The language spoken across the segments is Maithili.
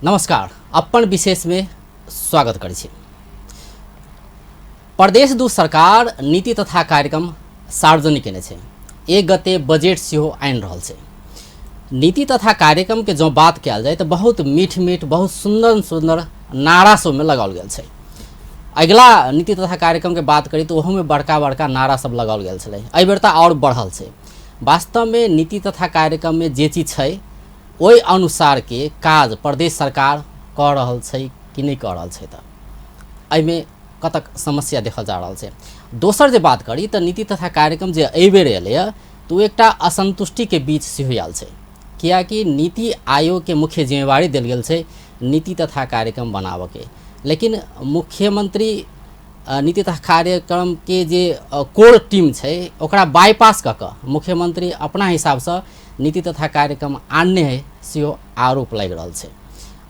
नमस्कार, अपन विशेष में स्वागत करै छी। प्रदेश दू सरकार नीति तथा कार्यक्रम सार्वजनिक केने छै। 1 गते बजट सेहो आनि रहल छै। नीति तथा कार्यक्रम के जँ बात कयल जाय तऽ बहुत मीठ मीठ, बहुत सुंदर सुंदर नारा सब में लगाओल गेल छै। अगिला नीति तथा कार्यक्रम के बात करी तऽ ओहोमे बड़का बड़का नारा सब लगाओल गेल छलै। एहि बेर तऽ आओर बढ़ल छै। वास्तवमे नीति तथा कार्यक्रम में जे चीज छै ओहि अनुसारके काज प्रदेश सरकार कऽ रहल छै कि नहि कऽ रहल छै, तऽ एहिमे कतक समस्या देखल जा रहल छै। दोसर जे बात करी तऽ नीति तथा कार्यक्रम जे एहिबेर एलैए तऽ ओ एकटा असन्तुष्टिके बीच सेहो आयल छै, कियाकि नीति आयोगके मुख्य जिम्मेवारी देल गेल छै नीति तथा कार्यक्रम बनाबऽके, लेकिन मुख्यमंत्री नीति तथा कार्यक्रमके जे कोर टीम छै ओकरा बाईपास कऽ कऽ मुख्यमंत्री अपना हिसाबसँ नीति तथा कार्यक्रम आनने है सेहो आरोप लागि रहल छै।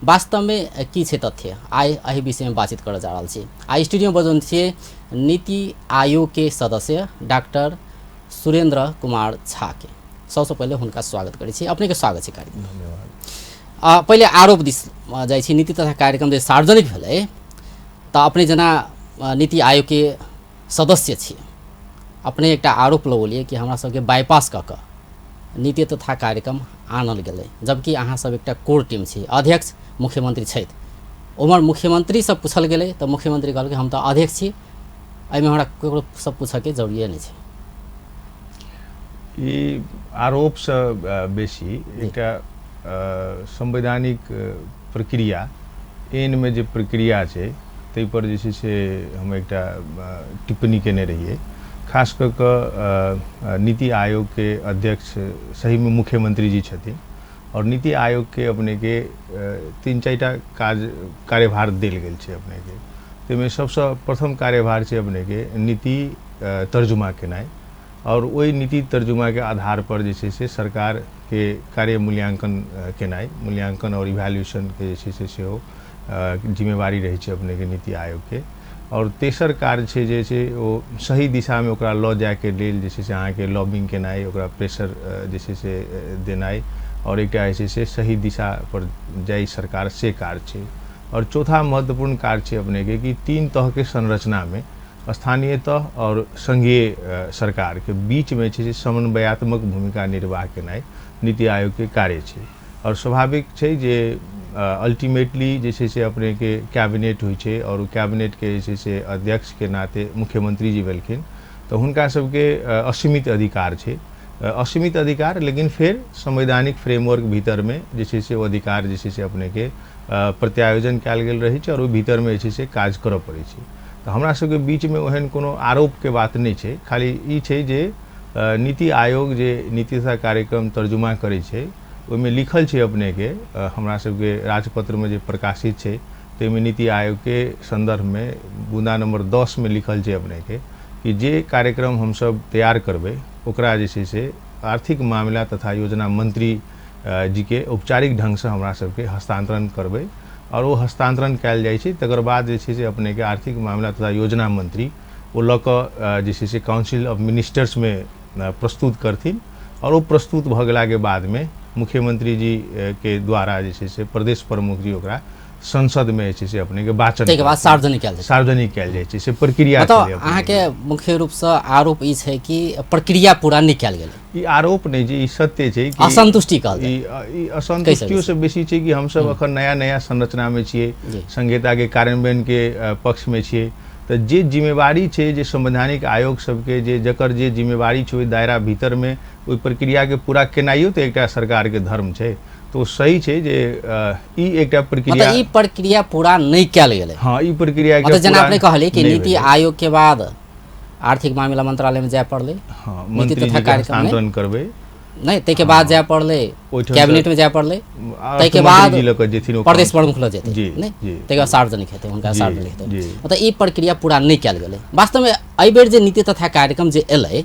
वास्तवमे की छै तथ्य, आइ एहि विषयमे बातचीत करऽ जा रहल छी। आइ स्टूडियोमे बजौने छियै नीति आयोगके सदस्य डॉक्टर सुरेंद्र कुमार झा के। सबसँ पहिले हुनका स्वागत करै छी। अपनेके स्वागत छै कार्यक्रम। धन्यवाद। पहिले आरोप दिस जाइ छी। नीति तथा कार्यक्रम जे सार्वजनिक भेलै तऽ अपने जेना नीति आयोगके सदस्य छी, अपने एकटा आरोप लगौलियै कि हमरा सबके बाईपास कऽ कऽ नीति तथा कार्यक्रम आनल गेलै, जबकि अहाँ सब एकटा कोर टीम छी, अध्यक्ष मुख्यमंत्री छथि। उम्हर मुख्यमंत्रीसँ पूछल गेलै तऽ मुख्यमंत्री कहलकै हम तऽ अध्यक्ष छी, एहिमे हमरा ककरो सब पूछऽके जरूरिए नहि छै। ई आरोपसँ बेसी एकटा संवैधानिक प्रक्रिया एनमे जे प्रक्रिया छै ताहि पर जे छै से हम एकटा टिप्पणी केने रहियै। खास कऽ कऽ नीति आयोगके अध्यक्ष सहीमे मुख्यमंत्री जी छथिन और नीति आयोगके अपनेके 3-4 टा काज कार्यभार देल गेल छै अपनेके। ताहिमे सबसँ प्रथम कार्यभार छै अपनेके नीति तर्जुमा केनाइ और ओहि नीति तर्जुमाके आधार पर जे छै से सरकारके कार्य मूल्यांकन केनाइ, मूल्यांकन और इवैल्यूएशनके जे छै से सेहो जिम्मेवारी रहै छै अपनेके नीति आयोगके। और तेसर कार्य छै जे छै ओ सही दिशामे ओकरा लऽ जायके लेल जे छै से अहाँके लॉबिंग केनाइ, ओकरा प्रेशर जे छै से देनाइ और एकटा जे छै से सही दिशा पर जाइ सरकार, से कार्य छै। और चौथा महत्वपूर्ण कार्य छै अपनेके कि 3 तहके संरचनामे स्थानीय तह और संघीय सरकारके बीचमे छै से समन्वयात्मक भूमिका निर्वाह केनाइ नीति आयोगके कार्य छै। और स्वाभाविक छै जे अल्टीमेटली जे छै से अपनेके कैबिनेट होइ छै और ओ कैबिनेटके जे छै से अध्यक्षके नाते मुख्यमंत्री जी भेलखिन तऽ हुनका सबके असीमित अधिकार छै, असीमित अधिकार, लेकिन फेर संवैधानिक फ्रेमवर्क भीतरमे जे छै से ओ अधिकार जे छै से अपनेके प्रत्यायोजन कयल गेल रहै छै और ओहि भीतरमे जे छै से काज करऽ पड़ै छै। तऽ हमरा सबके बीचमे ओहन कोनो आरोपके बात नहि छै। खाली ई छै जे नीति आयोग जे नीति तथा कार्यक्रम तर्जुमा करै छै ओहिमे लिखल छै अपनेके, हमरा सबके राजपत्रमे जे प्रकाशित छै ताहिमे नीति आयोगके सन्दर्भमे बुंदा नंबर 10 मे लिखल छै अपनेके कि जे कार्यक्रम हमसब तैयार करबै ओकरा जे छै से आर्थिक मामिला तथा योजना मंत्री जीके औपचारिक ढङ्गसँ हमरा सबके हस्तांतरण करबै और ओ हस्तांतरण कयल जाइ छै। तकर बाद जे छै से अपनेके आर्थिक मामिला तथा योजना मंत्री ओ लऽ कऽ जे छै से काउंसिल ऑफ मिनिस्टर्समे प्रस्तुत करथिन और ओ प्रस्तुत भऽ गेलाके बादमे मुख्यमंत्री जी के द्वारा जे छै से प्रदेश प्रमुख जी ओकरा संसदमे जे छै से अपनेके वाचन ताहिके बाद सार्वजनिक कयल जाइ, सार्वजनिक कयल जाइ छै, से प्रक्रिया। मतलब अहाँके मुख्य रूपसँ आरोप ई छै कि प्रक्रिया पूरा नहि कयल गेलै। ई आरोप नहि छै, ई सत्य छै कि असंतुष्टि कहल जाय। ई असंतुष्टियोसँ बेसी छै कि हमसब अखन नया नया संरचनामे छियै, संहिताके कार्यान्वयनके पक्षमे छियै, तऽ जे जिम्मेवारी छै जे संवैधानिक आयोग सबके जे जकर जे जिम्मेवारी छै ओहि दायरा भीतरमे ओहि प्रक्रियाके पूरा केनाइयो तऽ एकटा सरकारके धर्म छै। तऽ ओ सही छै जे ई एकटा प्रक्रिया, ई प्रक्रिया पूरा नहि कयल गेलै। हाँ, ई प्रक्रिया मतलब जेना अपने कहलियै कि नीति आयोग के बाद आर्थिक मामिला मंत्रालय में जाय पड़लै, हाँ, नीति तथा कार्यक्रम हस्तांतरण करबै नहि, ताहिके बाद जाय पड़लै कैबिनेट में जाय पड़लै, ताहिके बाद प्रदेश प्रमुख लग जेतै, नहि, ताहिके बाद सार्वजनिक हेतै, हुनका सार्वजनिक हेतै। मतलब ई प्रक्रिया पूरा नहि कयल गेलै। वास्तवमे एहिबेर जे नीति तथा कार्यक्रम जे एलै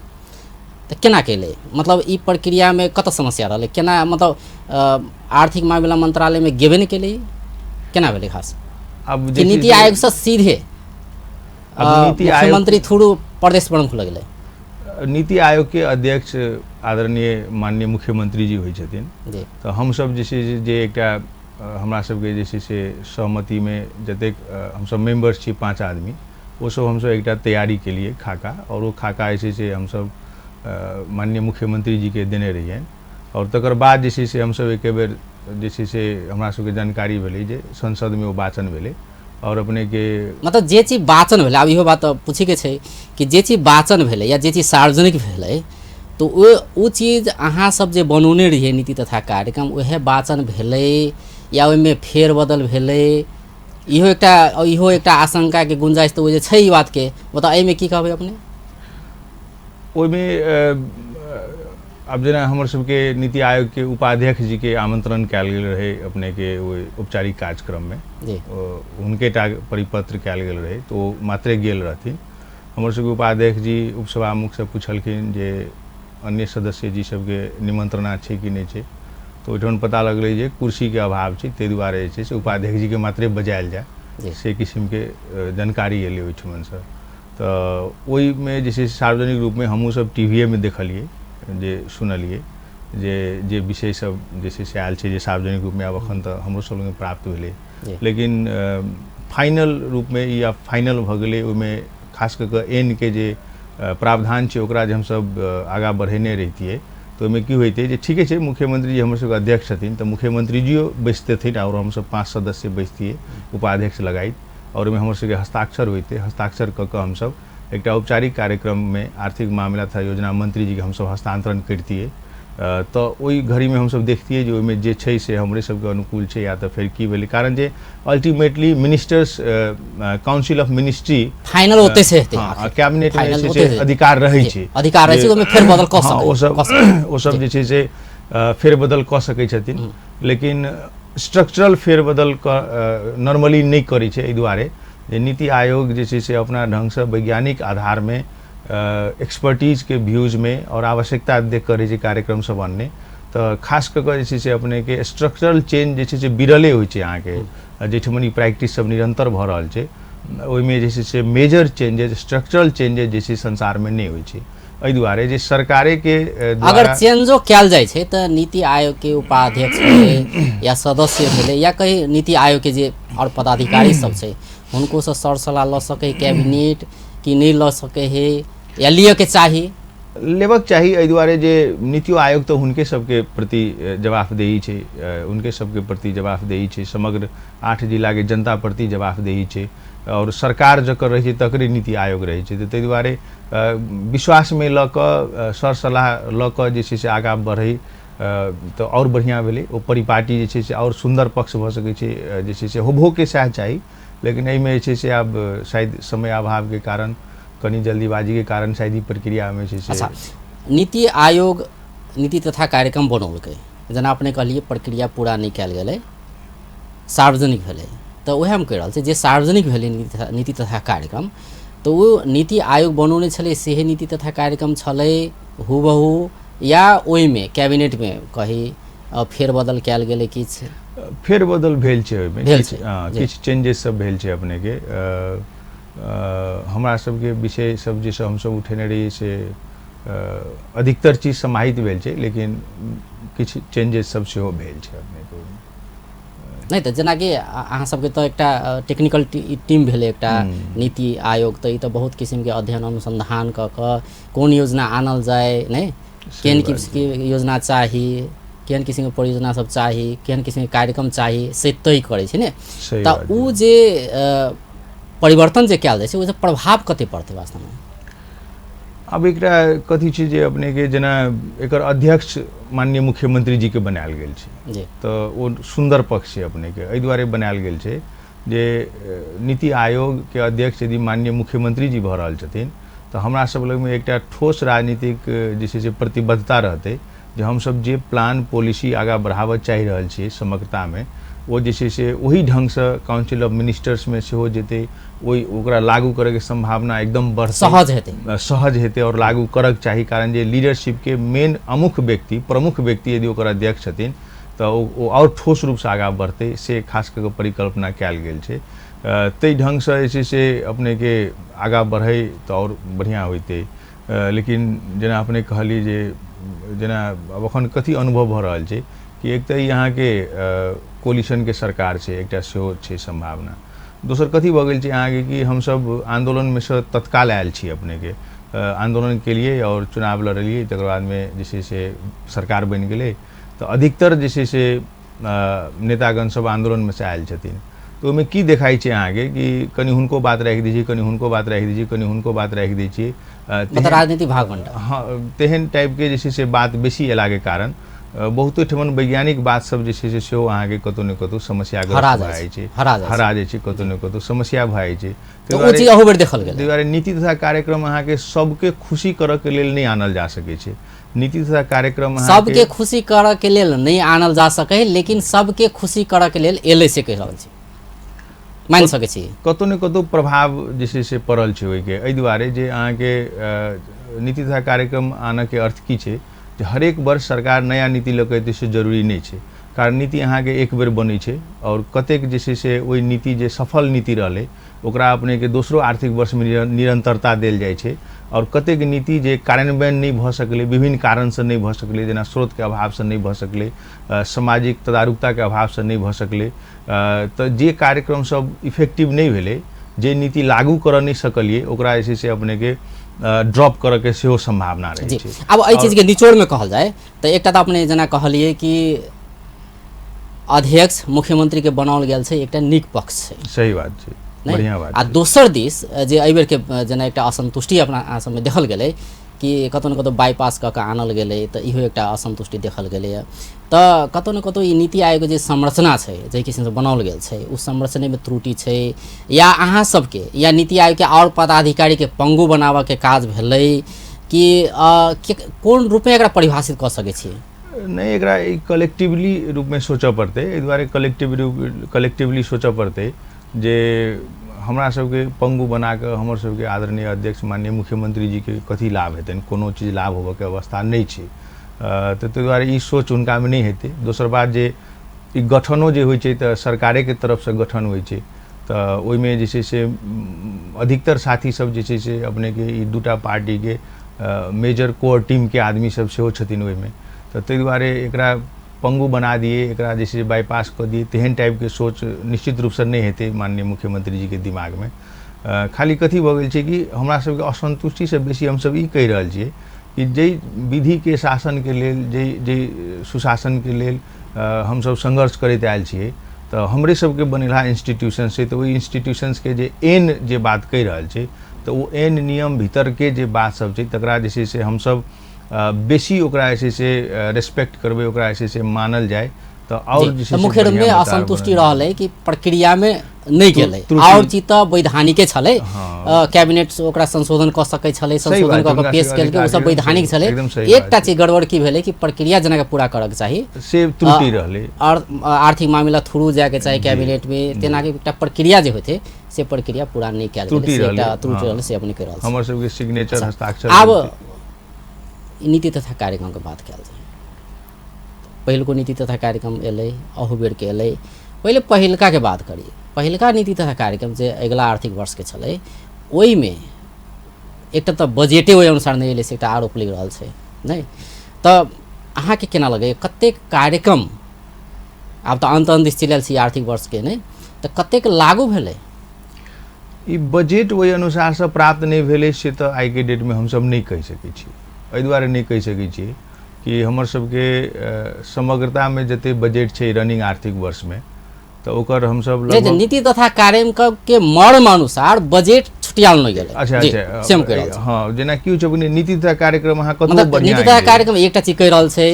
तऽ केना केलै, मतलब ई प्रक्रियामे कतऽ समस्या रहलै, केना मतलब आर्थिक मामिला मंत्रालयमे गेबे नहि केलै, केना भेलै खास? अब कि नीति आयोगसँ सीधे मुख्यमंत्री थ्रू प्रदेश प्रमुख लग गेलै? नीति आयोग के अध्यक्ष आदरणीय माननीय मुख्यमंत्री जी होइ छथिन। तऽ हमसब जे छै जे एकटा हमरा सबके जे छै से सहमतिमे जतेक हमसब मेम्बर्स छी 5 आदमी, ओसब हमसब एकटा तैयारी केलिए खाका, आओर ओ खाका जे छै से हमसब माननीय मुख्यमंत्री जीके देने रहियनि। आओर तकर बाद जे छै से हमसब एके बेर जे छै से हमरा सबके जानकारी भेलै जे संसदमे ओ वाचन भेलै। आओर अपनेके मतलब जे चीज वाचन भेलै, आब इहो बात पूछैके छै कि जे चीज वाचन भेलै या जे चीज सार्वजनिक भेलै, तऽ ओ चीज अहाँ सब जे बनौने रहियै नीति तथा कार्यक्रम, उएह वाचन भेलै या ओहिमे फेरबदल भेलै? इहो एकटा आशंकाके गुंजाइश तऽ ओ जे छै ई बातके, मतलब एहिमे की कहबै अपने? ओहिमे आब जेना हमर सबके नीति आयोगके उपाध्यक्ष जीके आमंत्रण कयल गेल रहै अपनेके ओहि औपचारिक कार्यक्रममे, हुनके टा परिपत्र कयल गेल रहै, तऽ ओ मात्रे गेल रहथिन। हमर सबके उपाध्यक्ष जी उपसभामुखसँ पुछलखिन जे अन्य सदस्य जी सबके निमंत्रणा छै कि नहि छै, तऽ ओहिठाम पता लगलै जे कुर्सीके अभाव छै, ताहि दुआरे जे छै से उपाध्यक्ष जीके मात्रे बजायल जाय, से किसिमके जानकारी एलै ओहिठमनसँ। तऽ ओहिमे जे छै सार्वजनिक रूपमे हमहूँ सब टीवीएमे देखलियै, जे सुनलियै जे जे विषय सब जे छै से आयल छै जे सार्वजनिक रूपमे आब एखन तऽ हमरो सब लग प्राप्त भेलै, लेकिन फाइनल रूपमे ई आब फाइनल भऽ गेलै। ओहिमे खास कऽ कऽ एन के जे प्रावधान छै ओकरा जे हमसब आगाँ बढ़ेने रहितियै तऽ ओहिमे की होइतै जे ठीके छै मुख्यमंत्री जी हमर सबके अध्यक्ष छथिन तऽ मुख्यमंत्रीजियो बैसतथिन आओर हमसब 5 सदस्य बैसतियै उपाध्यक्ष लगाइत, आओर ओहिमे हमर सबके हस्ताक्षर होइतै। हस्ताक्षर कऽ कऽ हमसब एकटा औपचारिक कार्यक्रममे आर्थिक मामिला तथा योजना मंत्री जीके हमसब हस्तांतरण करितियै। तऽ ओहि घड़ीमे हमसब देखतियै जे ओहिमे जे छै से हमरे सबके अनुकूल छै या तऽ फेर की भेलै, कारण जे ultimately ministers council of ministry final ओतै से हेतै, कैबिनेटमे जे छै से अधिकार रहै छै, अधिकार रहै छै, ओहिमे फेरबदल कऽ सकै, ओ सब जे छै से फेरबदल कऽ सकै छथिन, लेकिन स्ट्रक्चरल फेरबदल नॉर्मली नहि करै छै। एहि दुआरे जे नीति आयोग जे छै से अपना ढङ्गसँ वैज्ञानिक आधारमे एक्सपर्टीजके व्यूजमे आओर आवश्यकता देख कऽ रहै छै कार्यक्रम सब अनने, तऽ खास कऽ कऽ जे छै से अपनेके स्ट्रक्चरल चेंज जे छै से विरले होइ छै अहाँके, जाहिठमन ई प्रैक्टिस सब निरन्तर भऽ रहल छै ओहिमे जे छै से मेजर चेंजेज स्ट्रक्चरल चेंजेज जे छै संसारमे नहि होइ छै। एहि दुआरे जे सरकारेके अगर चेंजो कयल जाइ छै तऽ नीति आयोगके उपाध्यक्ष भेलै या सदस्य भेलै या कहीं नीति आयोगके जे आओर पदाधिकारी सब छै हुनको सर सलाह लऽ सकै कैबिनेट कि नहि लऽ सकै है या लिअके चाही? लेबक चाही, एहि दुआरे जे नीति आयोग तऽ हुनके सबके प्रति जवाबदेही छै, हुनके सबके प्रति जवाबदेही छै, समग्र 8 जिलाके जनता प्रति जवाबदेही छै, आओर सरकार जकर रहै छै तकरे नीति आयोग रहै छै। तऽ ताहि दुआरे विश्वासमे लऽ कऽ सर सलाह लऽ कऽ जे छै से आगाँ बढ़ै तऽ आओर बढ़िआँ भेलै। ओ परिपाटी जे छै से आओर सुन्दर पक्ष भऽ सकै छै, जे छै से होबोके सएह चाही, लेकिन एहिमे जे छै से आब शायद समय अभावके कारण कनि जल्दीबाजीके कारण शायद ई प्रक्रियामे जे छै। अच्छा, नीति आयोग नीति तथा कार्यक्रम बनौलकै, जेना अपने कहलियै प्रक्रिया पूरा नहि कयल गेलै, सार्वजनिक भेलै, तऽ उएह हम कहि रहल छी जे सार्वजनिक भेलै नीति तथा कार्यक्रम, तऽ ओ नीति आयोग बनौने छलै सेहे नीति तथा कार्यक्रम छलै हुबहु या ओहिमे कैबिनेटमे कही फेरबदल कयल गेलै? किछु फेरबदल भेल छै ओहिमे, किछु चेंजेस सब भेल छै अपनेके। हमरा सबके विषय सब जे सब हमसब उठेने रहियै से अधिकतर चीज समाहित भेल छै, लेकिन किछु चेंजेस सब सेहो भेल छै अपनेके ओहिमे। नहि तऽ जेनाकि अहाँ सबके तऽ एकटा टेक्निकल टीम भेलै एकटा नीति आयोग, तऽ ई तऽ बहुत किसिमके अध्ययन अनुसंधान कऽ कऽ कोन योजना आनल जाय, नहि केहन किसिमके योजना चाही, केहन किसिमके परियोजना सब चाही, केहन किसिमके कार्यक्रम चाही से तय करै छै ने। तऽ ओ जे परिवर्तन जे कयल जाइ छै ओहिसँ प्रभाव कते पड़तै वास्तवमे? आब एकटा कथी छै जे अपनेके जेना एकर अध्यक्ष माननीय मुख्यमंत्री जीके बनायल गेल छै, तऽ ओ सुन्दर पक्ष छै अपनेके। एहि दुआरे बनायल गेल छै जे नीति आयोगके अध्यक्ष यदि माननीय मुख्यमंत्री जी भऽ रहल छथिन तऽ हमरा सब लगमे एकटा ठोस राजनीतिक जे छै से प्रतिबद्धता रहतै जे हमसब जे प्लान पॉलिसी आगाँ बढ़ाबऽ चाहि रहल छियै समग्रतामे ओ जे छै से ओही ढङ्गसँ काउंसिल ऑफ मिनिस्टर्समे सेहो जेतै, ओहि ओकरा लागू करैके सम्भावना एकदम बढ़तै, सहज हेतै, सहज हेतै आओर लागू करक चाही। कारण जे लीडरशिपके मेन अमुख व्यक्ति प्रमुख व्यक्ति यदि ओकर अध्यक्ष छथिन तऽ ओ आओर ठोस रूपसँ आगाँ बढ़तै, से खास कऽ कऽ परिकल्पना कयल गेल छै। ताहि ढङ्गसँ जे छै से अपनेके आगाँ बढ़ै तऽ आओर बढ़िआँ होइतै। लेकिन जेना अपने कहलियै जे जेना आब एखन कथी अनुभव भऽ रहल छै कि एक तऽ ई अहाँके कोलिशनके सरकार छै, एकटा सेहो छै सम्भावना। दोसर कथी भऽ गेल छै अहाँके कि हमसब आन्दोलनमे सँ तत्काल आयल छी, अपनेके आन्दोलन केलियै आओर चुनाव लड़लियै, तकर बादमे जे छै से सरकार बनि गेलै। तऽ अधिकतर जे छै से नेतागण सब आन्दोलनमे से आयल छथिन। तऽ ओहिमे की देखाइ छै अहाँके कि कनि हुनको बात राखि दै छियै, कनि हुनको बात राखि दै छियै, कनि हुनको बात राखि दै छियै, मतलब राजनीतिक भाग बंटा। हँ, तेहन टाइपके जे छै से बात बेसी अयलाके कारण बहुतो ठमन वैज्ञानिक बात सब जे छै से सेहो अहाँके कतहु ने कतहु समस्याग्रस्त भए जाइ छै, हरा जाइ छै, कतहु ने कतहु समस्या भए जाइ छै। ताहि दुआरे नीति तथा कार्यक्रम अहाँके सबके खुशी करऽके लेल नहि आनल जा सकै छै। नीति तथा कार्यक्रम सबके खुशी करऽ के लेल नहि आनल जा सकै, लेकिन सबके खुशी करऽ के लेल एलै से कहि रहल छी, मानि सकै छी। कतहु ने कतहु प्रभाव जे छै से पड़ल छै ओहिके। एहि दुआरे जे अहाँके नीति तथा कार्यक्रम आनऽके अर्थ की छै जे हरेक वर्ष सरकार नया नीति लऽ कऽ एतै से जरूरी नहि छै, कारण नीति अहाँके एक बेर बनै छै आओर कतेक जे छै से ओहि नीति जे सफल नीति रहलै ओकरा अपनेके दोसरो आर्थिक वर्षमे निरन्तरता देल जाइ छै। आओर कतेक नीति जे कार्यान्वयन नहि भऽ सकलै, विभिन्न कारणसँ नहि भऽ सकलै, जेना स्रोतके अभावसँ नहि भऽ सकलै, सामाजिक तदारुकताके अभावसँ नहि भऽ सकलै, तऽ जे कार्यक्रम सब इफेक्टिव नहि भेलै, जे नीति लागू करऽ नहि सकलियै, ओकरा जे छै से अपनेके ड्रॉप करऽके सेहो सम्भावना रहै छै। आब एहि चीजके निचोड़मे कहल जाय तऽ एकटा तऽ अपने जेना कहलियै कि अध्यक्ष मुख्यमंत्रीके बनाओल गेल छै, एकटा नीक पक्ष छै, सही बात छै, बढ़िआँ बात। आ दोसर दिस जे एहि बेरके जेना एकटा असन्तुष्टि अपना अहाँ सबमे देखल गेलै कि कतहु ने कतहु बाईपास कऽ कऽ आनल गेलै, तऽ इहो एकटा असन्तुष्टि देखल गेलैए। तऽ कतहु ने कतहु ई नीति आयोग जे संरचना छै, जाहि किसिमसँ बनाओल गेल छै, ओ संरचनेमे त्रुटि छै, या अहाँ सबके या नीति आयोगके आओर पदाधिकारीके पंगु बनाबऽके काज भेलै कि कोन रूपमे एकरा परिभाषित कऽ सकै छी? नहि, एकरा कलेक्टिवली रूपमे सोचऽ पड़तै। एहि दुआरे कलेक्टिवली सोचऽ पड़तै जे हमरा सबके पंगु बनाकऽ हमर सबके आदरणीय अध्यक्ष माननीय मुख्यमंत्री जीके कथी लाभ हेतनि, कोनो चीज लाभ होबऽके अवस्था नहि छै, तऽ ताहि दुआरे ई सोच हुनकामे नहि हेतै। दोसर बात जे ई गठनो जे होइ छै तऽ सरकारेके तरफसँ गठन होइ छै, तऽ ओहिमे जे छै से अधिकतर साथी सब जे छै से अपनेके ई दूटा पार्टीके मेजर कोर टीमके आदमी सब सेहो छथिन ओहिमे, तऽ ताहि दुआरे एकरा पंगु बना दिए, एकरा जे छै बाईपास कऽ दिए, तेहन टाइपके सोच निश्चित रूपसँ नहि हेतै माननीय मुख्यमंत्री जीके दिमागमे। खाली कथी भऽ गेल छै कि हमरा सबके असन्तुष्टिसँ बेसी हमसब ई कहि रहल छियै कि जाहि विधिके शासनके लेल, जाहि सुशासनके लेल हमसब संघर्ष करैत आयल छियै, तऽ हमरे सबके बनेलहा इंस्टीट्यूशन छै, तऽ ओहि इंस्टीट्यूशंसके जे एन जे बात कहि रहल छै तऽ ओ एन नियम भीतरके जे बात सब छै तकरा जे छै से हमसब बेसी ओकरा जे छै से रेस्पेक्ट करबै, ओकरा जे छै से मानल जाय तऽ आओर जे छै मुख्य रूपमे असन्तुष्टि रहलै कि प्रक्रियामे नहि गेलै, आओर चीज तऽ वैधानिके छलै, कैबिनेट ओकरा संशोधन कऽ सकै छलै, संशोधन कऽ कऽ पेश केलकै, ओ सब वैधानिक छलै। एकटा चीज गड़बड़ की भेलै कि प्रक्रिया जेना पूरा करऽके चाही से त्रुटि रहलै, आओर आर्थिक मामिला थ्रू जायके चाही कैबिनेटमे, तेनाके एकटा प्रक्रिया जे होइतै से प्रक्रिया पूरा नहि कयल गेलै, से एकटा त्रुटि रहलै, से अपने कहि रहल छी। हमर सबके सिग्नेचर हस्ताक्षर। आब नीति तथा कार्यक्रमके बात कयल जाय, पहिलको नीति तथा कार्यक्रम एलै, अहू बेरके एलै। पहिले पहिलकाके बात करी, पहिलका नीति तथा कार्यक्रम जे अगिला आर्थिक वर्षके छलै ओहिमे एकटा तऽ बजटे ओहि अनुसार नहि एलै से एकटा आरोप लागि रहल छै, नहि तऽ अहाँके केना लगैए कतेक कार्यक्रम आब तऽ अन्त अन्त दिस चलि आयल छी आर्थिक वर्षके, नहि तऽ कतेक लागू भेलै? ई बजट ओहि अनुसारसँ प्राप्त नहि भेलै से तऽ आइके डेटमे हमसब नहि कहि सकै छी। एहि दुआरे नहि कहि सकै छी कि हमर सबके समग्रतामे जते बजट छै रनिंग आर्थिक वर्षमे तऽ ओकर हमसब नीति तथा कार्यक्रम के मर्म अनुसार बजट छुटियाल नहि गेलै। अच्छा अच्छा, हँ, जेना की होइ छै नीति तथा कार्यक्रम अहाँ कतबो बढ़िआँ, नीति तथा कार्यक्रम एकटा चीज कहि रहल छै,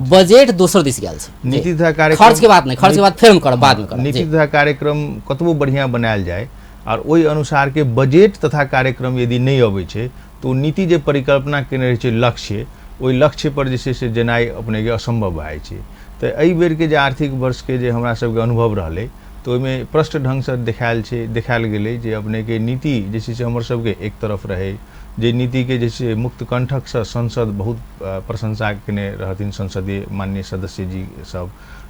बजट दोसर दिस गेल छै। नीति तथा कार्यक्रम खर्च के बात नहि, खर्च के बात फेर करब बाद में करब। नीति तथा कार्यक्रम कतबो बढ़िआँ बनायल जाय आओर ओहि अनुसारके बजट तथा कार्यक्रम यदि नहि अबै छै तऽ ओ नीति जे परिकल्पना केने रहै छै लक्ष्य, ओहि लक्ष्यपर जे छै से जेनाइ अपनेके असम्भव भए जाइ छै। तऽ एहि बेरके जे आर्थिक वर्षके जे हमरा सबके अनुभव रहलै तऽ ओहिमे प्रष्ट ढङ्गसँ देखायल गेलै जे अपनेके नीति जे छै से हमर सबके एक तरफ रहै, जे नीतिके जे छै मुक्त कण्ठकसँ संसद बहुत प्रशंसा केने रहथिन संसदीय माननीय सदस्य जी सब,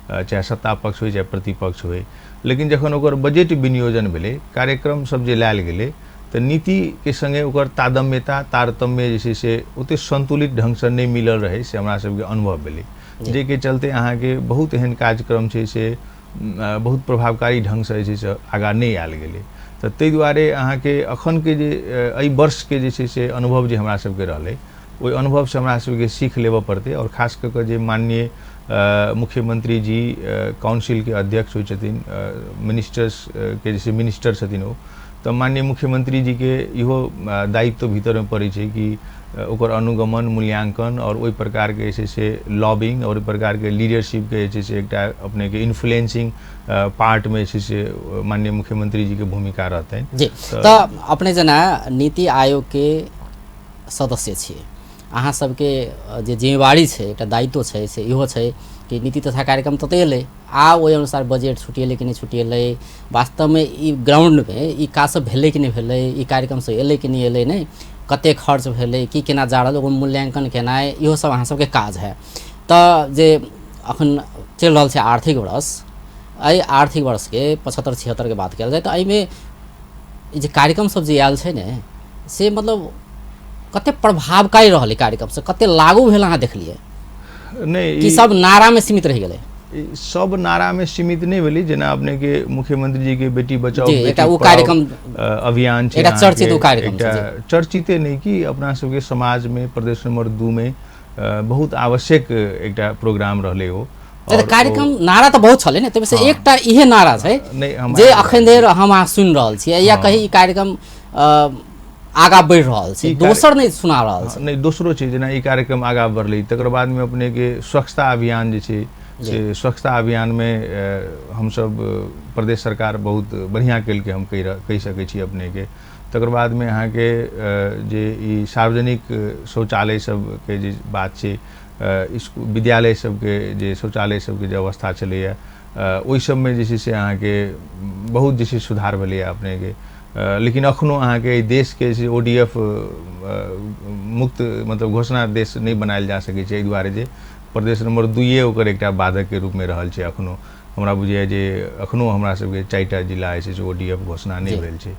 चाहे सत्ता पक्ष होइ चाहे प्रतिपक्ष होइ, लेकिन जखन ओकर बजट विनियोजन भेलै, कार्यक्रम सब जे लायल गेलै तऽ नीतिके सङ्गे ओकर तादम्यता तारतम्य जे छै से ओतेक सन्तुलित ढङ्गसँ नहि मिलल रहै से हमरा सबके अनुभव भेलै। जाहिके चलते अहाँके बहुत एहन कार्यक्रम छै से बहुत प्रभावकारी ढङ्गसँ जे छै से आगाँ नहि आयल गेलै। तऽ ताहि दुआरे अहाँके अखनके जे एहि वर्षके जे छै से अनुभव जे हमरा सबके रहलै, ओहि अनुभवसँ हमरा सबके सीख लेबऽ पड़तै। आओर खास कऽ कऽ जे माननीय मुख्यमंत्री जी काउंसिलके अध्यक्ष होइ छथिन, मिनिस्टर्स के जे मिनिस्टर छथिन ओ, तऽ माननीय मुख्यमंत्री जीके इहो दायित्व भीतरमे पड़ै छै कि ओकर अनुगमन, मूल्यांकन आओर ओहि प्रकारके जे छै से लॉबिंग आओर ओहि प्रकारके लीडरशिपके जे छै से एकटा अपनेके इन्फ्लुएंसिंग पार्टमे जे छै से माननीय मुख्यमंत्री जीके भूमिका रहतनि। जी, तऽ अपने जेना नीति आयोगके सदस्य छियै, अहाँ सबके जे जिम्मेवारी छै, एकटा दायित्व छै, से इहो छै कि नीति तथा कार्यक्रम तऽ एलै, आब ओहि अनुसार बजट छुटिएलै कि नहि छुटिएलै, वास्तवमे ई ग्राउंडमे ई काज सब भेलै कि नहि भेलै, ई कार्यक्रम सब एलै कि नहि एलै, नहि कतेक खर्च भेलै, की केना जा रहल, ओकर मूल्यांकन केनाइ, इहो सब अहाँ सबके काज है। तऽ जे अखन चलि रहल छै आर्थिक वर्ष, एहि आर्थिक वर्षके 75-76 के बात कयल जाय तऽ एहिमे जे कार्यक्रम सब जे आयल छै ने, से मतलब कते प्रभावकारी रहलै कार्यक्रम सब, कते लागू भेल अहाँ देखलियै? नहि, कि सब नारामे सीमित रहि गेलै? सब नारामे सीमित नहि भेलै। जेना अपनेके मुख्यमंत्री जी के बेटी बचाओ एकटा ओ कार्यक्रम अभियान छै, एकटा चर्चित ओ कार्यक्रम, एकटा चर्चिते नहि कि अपना सबके समाजमे प्रदेश नंबर 2 में बहुत आवश्यक एकटा प्रोग्राम रहलै ओ। कार्यक्रम नारा तऽ बहुत छलै ने, ताहिमे से एकटा इहे नारा छै जे अखन धरि हम अहाँ सुनि रहल छियै या कही ई कार्यक्रम आगाँ बढ़ि रहल छै, दोसर नहि सुना रहल छै। नहि, दोसरो छै, जेना ई कार्यक्रम आगाँ बढ़लै, तकर बादमे अपनेके स्वच्छता अभियान जे छै से स्वच्छता अभियानमे हमसब प्रदेश सरकार बहुत बढ़िआँ केलकै, हम कहि सकै छी अपनेके। तकर बादमे अहाँके जे ई सार्वजनिक शौचालय सबके जे बात छै, विद्यालय सबके जे शौचालय सबके जे अवस्था छलैए, ओहि सबमे जे छै से अहाँके बहुत जे छै सुधार भेलैए अपनेके। लेकिन अखनो अहाँके एहि देशके जे ODF मुक्त मतलब घोषणा देश नहि बनायल जा सकै छै, एहि दुआरे जे प्रदेश नंबर 2 ओकर एकटा बाधकके रूपमे रहल छै। अखनो हमरा बुझाइए जे अखनो हमरा सबके 4टा जिला जे छै से ODF घोषणा नहि भेल छै,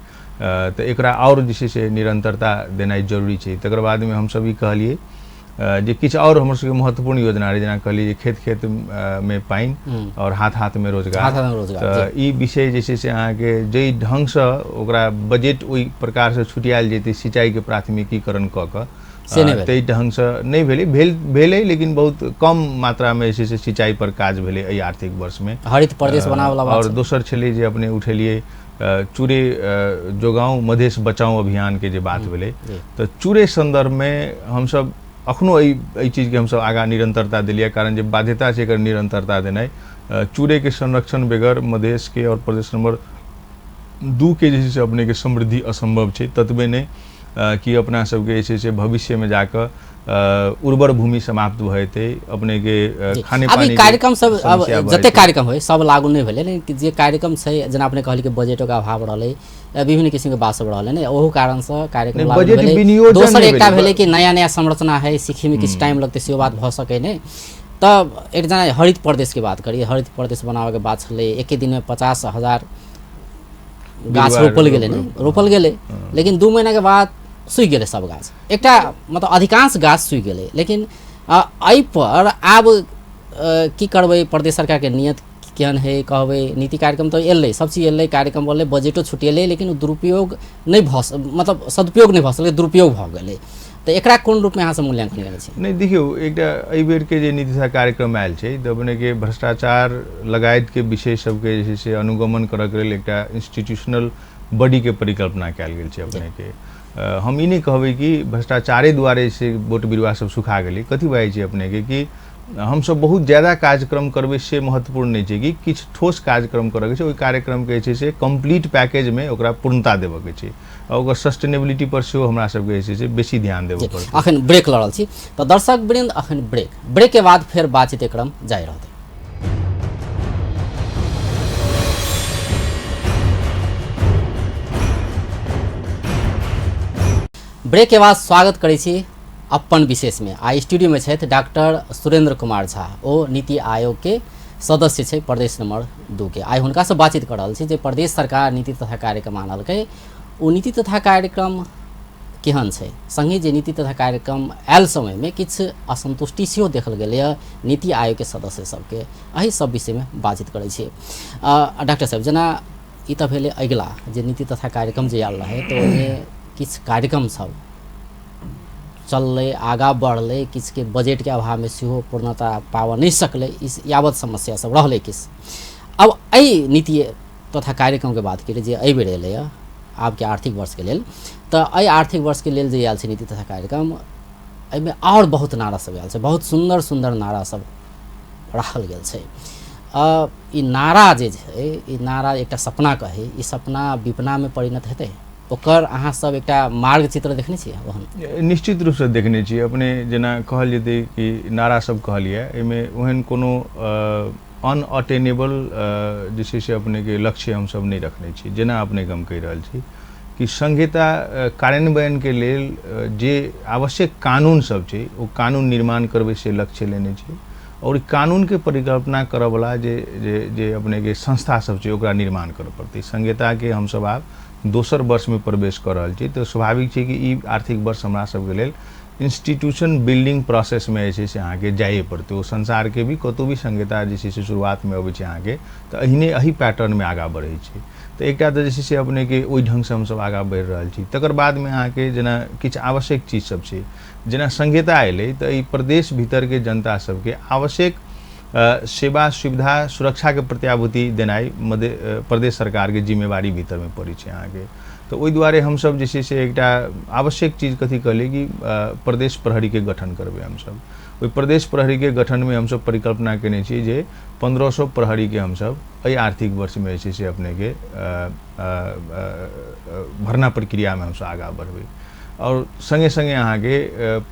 तऽ एकरा आओर जे छै से निरंतरता देनाइ जरूरी छै। तकर बादमे हमसब ई कहलियै जे किछु आओर हमर सबके महत्वपूर्ण योजना रहै, जेना कहलियै जे खेत खेत मे पानि आओर हाथ हाथ मे रोजगार, तऽ ई विषय जे छै से अहाँके जाहि ढङ्गसँ ओकरा बजट ओहि प्रकारसँ छुटियायल जेतै सिंचाइके प्राथमिकीकरण कऽ कऽ, ताहि ढङ्गसँ नहि भेलै, भेलै लेकिन बहुत कम मात्रामे जे छै से सिंचाइ पर काज भेलै एहि आर्थिक वर्षमे। हरित प्रदेश बनाबऽवला बात। आओर दोसर छलै जे अपने उठेलियै चूरे जोगाउँ मधेश बचाउ अभियानके जे बात भेलै, तऽ चूरे सन्दर्भमे हमसब अखनो एहि चीजके हमसब आगाँ निरंतरता देलियै, कारण जे बाध्यता छै एकर निरंतरता देनाइ। चूरेके संरक्षण बगैर मधेशके और प्रदेश नंबर 2 के जे छै से अपनेके समृद्धि असम्भव छै। ततबे नहि कि अपना सबके जे छै से भविष्यमे जाकऽ उर्वर भूमि समाप्त भऽ जेतै, अपनेके खाने पानी कार्यक्रम सब अब जते कार्यक्रम होइ सब लागू नहि भेलै, लेकिन जे कार्यक्रम छै जेना अपने कहलियै कि बजटके अभाव रहलै, विभिन्न किसिमके बात सब रहलै ने, ओहू कारणसँ कार्यक्रम लागू भेलै। दोसर एकटा भेलै कि नया नया संरचना है, सीखैमे किछु टाइम लगतै, सेहो बात भऽ सकै नहि। तऽ एक जेना हरित प्रदेशके बात करी, हरित प्रदेश बनाबऽके बात छलै, एके दिनमे 50,000 गाछ रोपल गेलै ने, रोपल गेलै, लेकिन 2 महीनाके बाद सुखि गेलै सब गाछ, एकटा मतलब अधिकांश गाछ सुखि गेलै। लेकिन एहिपर आब की करबै, प्रदेश सरकारके नियत केहन है कहबै? नीति कार्यक्रम तऽ एलै, सब चीज एलै, कार्यक्रम बनलै, बजटो छुटेलै, लेकिन ओ दुरुपयोग नहि भऽ, मतलब सदुपयोग नहि भऽ सकलै, दुरुपयोग भऽ गेलै। तऽ एकरा कोन रूपमे अहाँ सब मूल्यांकन करै छी? नहि, देखियौ, एकटा एहि बेरके जे नीति कार्यक्रम आयल छै तऽ अपनेके भ्रष्टाचार लगायतके विषय सबके जे छै से अनुगमन करऽके लेल एकटा इंस्टीट्यूशनल बॉडीके परिकल्पना कयल गेल छै अपनेके। हम ई नहि कहबै कि भ्रष्टाचारे दुआरे से बोट बिरुआ सब सुखा गेलै। कथी भए जाइ छै अपनेके कि हमसब बहुत ज्यादा कार्यक्रम करबै से महत्वपूर्ण नहि छै, कि किछु ठोस कार्यक्रम करऽके छै, ओहि कार्यक्रमके जे छै से कम्प्लीट पैकेजमे ओकरा पूर्णता देबऽके छै, आ ओकर सस्टेनेबिलिटी पर सेहो हमरा सबके जे छै से बेसी ध्यान देबऽ पड़तै। अखन ब्रेक लऽ रहल छी तऽ दर्शक वृंद, अखन ब्रेक के बाद फेर बातचीत क्रम जारी रहतै। ब्रेक के बाद स्वागत करै छी अपन विशेषमे। आ स्टूडियोमे छथि डॉक्टर सुरेंद्र कुमार झा, ओ नीति आयोगके सदस्य छै प्रदेश नंबर 2 के। आइ हुनकासँ बातचीत कऽ रहल छी जे प्रदेश सरकार नीति तथा कार्यक्रम आनलकै, ओ नीति तथा कार्यक्रम केहन छै। संगहि जे नीति तथा कार्यक्रम आयल समयमे किछु असंतुष्टि सेहो देखल गेलैए नीति आयोगके सदस्य सबके। एहि सब विषयमे बातचीत करै छी। डॉक्टर साहब, जेना ई तऽ भेलै अगिला जे नीति तथा कार्यक्रम जे आयल रहै तऽ ओहिमे किछु कार्यक्रम सब चललै, आगाँ बढ़लै, किछुके बजटके अभावमे सेहो पूर्णता पाबऽ नहि सकलै, इस यावत समस्या सब रहलै किछु। अब एहि नीति तथा कार्यक्रमके बात करी जे एहि बेर एलैए आबके आर्थिक वर्षके लेल, तऽ एहि आर्थिक वर्षके लेल जे आयल छै नीति तथा कार्यक्रम, एहिमे आओर बहुत नारा सब आयल छै, बहुत सुन्दर सुन्दर नारा सब राखल गेल छै। ई नारा जे छै, ई नारा एकटा सपना कही, ई सपना विपनामे परिणत हेतै, ओकर अहाँ सब एकटा मार्ग चित्र देखने छियै ओहन? निश्चित रूपसँ देखने छियै। अपने जेना कहल जेतै कि नारा सब कहलियै, एहिमे ओहन कोनो अनअटेनेबल जे छै से अपनेके लक्ष्य हमसब नहि रखने छी। जेना अपनेके हम कहि रहल छी कि संहिता कार्यान्वयनके लेल जे आवश्यक कानून सब छै ओ कानून निर्माण करबै से लक्ष्य लेने छी, और कानूनके परिकल्पना करऽवला जे जे जे अपनेके संस्था सब छै ओकरा निर्माण करऽ पड़तै। संहिताके हमसब आब दोसर वर्षमे प्रवेश कऽ रहल छी, तऽ स्वाभाविक छै कि ई आर्थिक वर्ष हमरा सबके लेल इंस्टीट्यूशन बिल्डिंग प्रोसेसमे जे छै से अहाँके जाइए पड़तै। ओ संसारके भी कतहु भी संहिता जे छै से शुरुआतमे अबै छै अहाँके, तऽ एहिने एही पैटर्नमे आगाँ बढ़ै छै। तऽ एकटा तऽ जे छै से अपनेके ओहि ढङ्गसँ हमसब आगाँ बढ़ि रहल छी। तकर बादमे अहाँके जेना किछु आवश्यक चीज सब छै, जेना संहिता एलै तऽ एहि प्रदेश भीतरके जनता सबके आवश्यक सेवा सुविधा सुरक्षाके प्रत्याभूति देनाइ मध्य प्रदेश सरकारके जिम्मेवारी भीतरमे पड़ै छै अहाँके। तऽ ओहि दुआरे हमसब जे छै से एकटा आवश्यक चीज कथी कहलियै कि प्रदेश प्रहरीके गठन करबै हमसब। ओहि प्रदेश प्रहरीके गठनमे हमसब परिकल्पना केने छी जे 1500 प्रहरीके हमसब एहि आर्थिक वर्षमे जे छै से अपनेके भर्ना प्रक्रियामे हमसब आगाँ बढ़बै। आओर सङ्गे सङ्गे अहाँके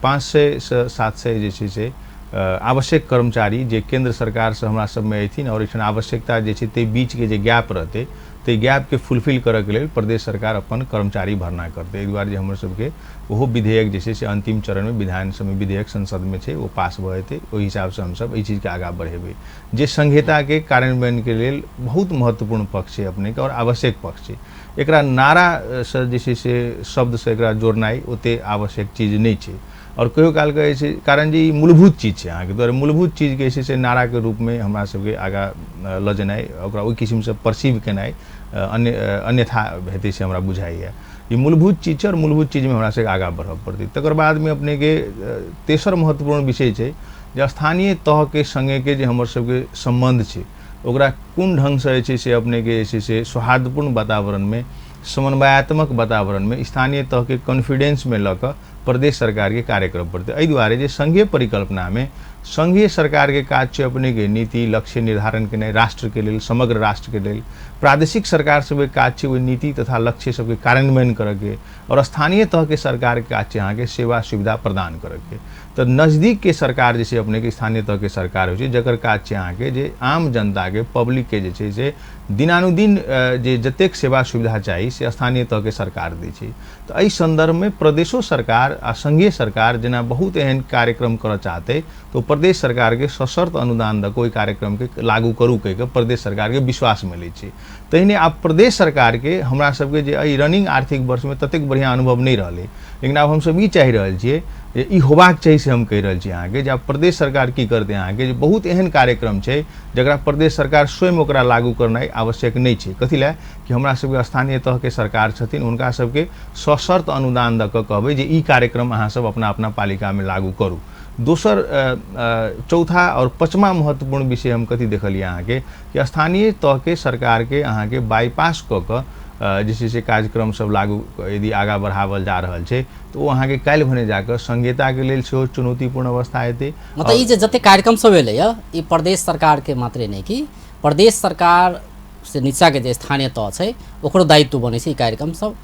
500 से 700 जे छै से आवश्यक कर्मचारी जे केन्द्र सरकारसँ हमरा सबमे अयथिन, आओर एहिठाम आवश्यकता जे छै ताहि बीचके जे गैप रहतै ताहि गैपके फुलफिल करऽके लेल प्रदेश सरकार अपन कर्मचारी भर्ना करतै। एहि दुआरे जे हमर सबके ओहो विधेयक जे छै से अन्तिम चरणमे विधान समय विधेयक संसदमे छै, ओ पास भऽ जेतै। ओहि हिसाबसँ हमसब एहि चीजके आगाँ बढ़ेबै जे संहिताके कार्यान्वयनके लेल बहुत महत्वपूर्ण पक्ष छै अपनेके आओर आवश्यक पक्ष छै। एकरा नारासँ जे छै से शब्दसँ एकरा जोड़नाइ ओते आवश्यक चीज नहि छै। आओर कहियो कालके जे छै, कारण जे ई मूलभूत चीज छै अहाँके, दुआरे मूलभूत चीजके जे छै से नाराके रूपमे हमरा सबके आगाँ लऽ जेनाइ, ओकरा ओहि किसिमसँ परसीव केनाइ अन्यथा हेतै से हमरा बुझाइए। ई मूलभूत चीज छै आओर मूलभूत चीजमे हमरा सबके आगाँ बढ़ऽ पड़तै। तकर बादमे अपनेके तेसर महत्वपूर्ण विषय छै जे स्थानीय तहके सङ्गेके जे हमर सबके सम्बन्ध छै ओकरा कोन ढङ्गसँ जे छै से अपनेके जे छै से सौहार्दपूर्ण वातावरणमे, समन्वयात्मक वातावरणमे स्थानीय तहके कॉन्फिडेंसमे लऽ कऽ प्रदेश सरकारके कार्य करऽ पड़तै। एहि दुआरे जे संघीय परिकल्पनामे संघीय सरकारके काज छै अपनेके नीति लक्ष्य निर्धारण केनाइ राष्ट्रके लेल, समग्र राष्ट्रके लेल। प्रादेशिक सरकार सबके काज छै ओहि नीति तथा लक्ष्य सबके कार्यान्वयन करऽके, आओर स्थानीय तहके सरकारके काज छै अहाँके सेवा सुविधा प्रदान करऽके। तऽ नजदीकके सरकार जे छै अपनेके स्थानीय तहके सरकार होइ छै, जकर काज छै अहाँके जे आम जनताके पब्लिकके जे छै से दिनानुदिन जे जतेक सेवा सुविधा चाही से स्थानीय तहके सरकार दै छै। तऽ एहि सन्दर्भमे प्रदेशो सरकार आ संघीय सरकार जेना बहुत एहन कार्यक्रम करऽ चाहतै तऽ ओ प्रदेश सरकारके सशर्त अनुदान दऽ कऽ ओहि कार्यक्रमके लागू करू कहि कऽ प्रदेश सरकारके विश्वासमे लै छै। तहिने आब प्रदेश सरकारके हमरा सबके जे एहि रनिंग आर्थिक वर्षमे ततेक बढ़िआँ अनुभव नहि रहलै, लेकिन आब हमसब ई चाहि रहल छियै जे ई होबाक चाही, से हम कहि रहल छी अहाँके जे आब प्रदेश सरकार की करतै अहाँके जे बहुत एहन कार्यक्रम छै जकरा प्रदेश सरकार स्वयं ओकरा लागू करनाइ आवश्यक नहि छै। कथी लए कि हमरा सबके स्थानीय तहके सरकार छथिन, हुनका सबके सशर्त अनुदान दऽ कऽ कहबै जे ई कार्यक्रम अहाँ सब अपना अपना पालिकामे लागू करू। दोसर चौथा आओर पचमा महत्वपूर्ण विषय हम कथी देखलियै अहाँके कि स्थानीय तहके सरकारके अहाँके बाईपास कऽ कऽ जे छै से कार्यक्रम सब लागू यदि आगाँ बढ़ावल जा रहल छै तऽ ओ अहाँके काल्हि भने जाकऽ संहिताके लेल सेहो चुनौतीपूर्ण अवस्था हेतै। मतलब ई जे जतेक कार्यक्रम सब एलैए ई प्रदेश सरकारके मात्रे नहि कि प्रदेश सरकार से नीचाके जे स्थानीय तह छै ओकरो दायित्व बनै छै ई कार्यक्रम सब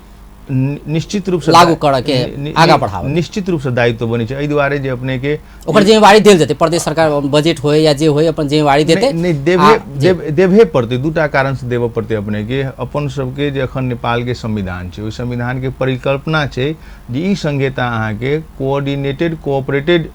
निश्चित रूपसँ लागू करऽके, आगाँ बढ़ाबऽ। निश्चित रूपसँ दायित्व बनै छै। एहि दुआरे जे अपनेके ओकर जिम्मेवारी देल जेतै, प्रदेश सरकार बजट होय या जे होय अपन जिम्मेवारी देतै। नहि, देबे देबे पड़तै। दूटा कारणसँ देबऽ पड़तै अपनेके। अपन सबके जे अखन नेपालके संविधान छै ओहि संविधानके परिकल्पना छै जे ई संहिता अहाँके कोऑर्डिनेटेड कोऑपरेटेड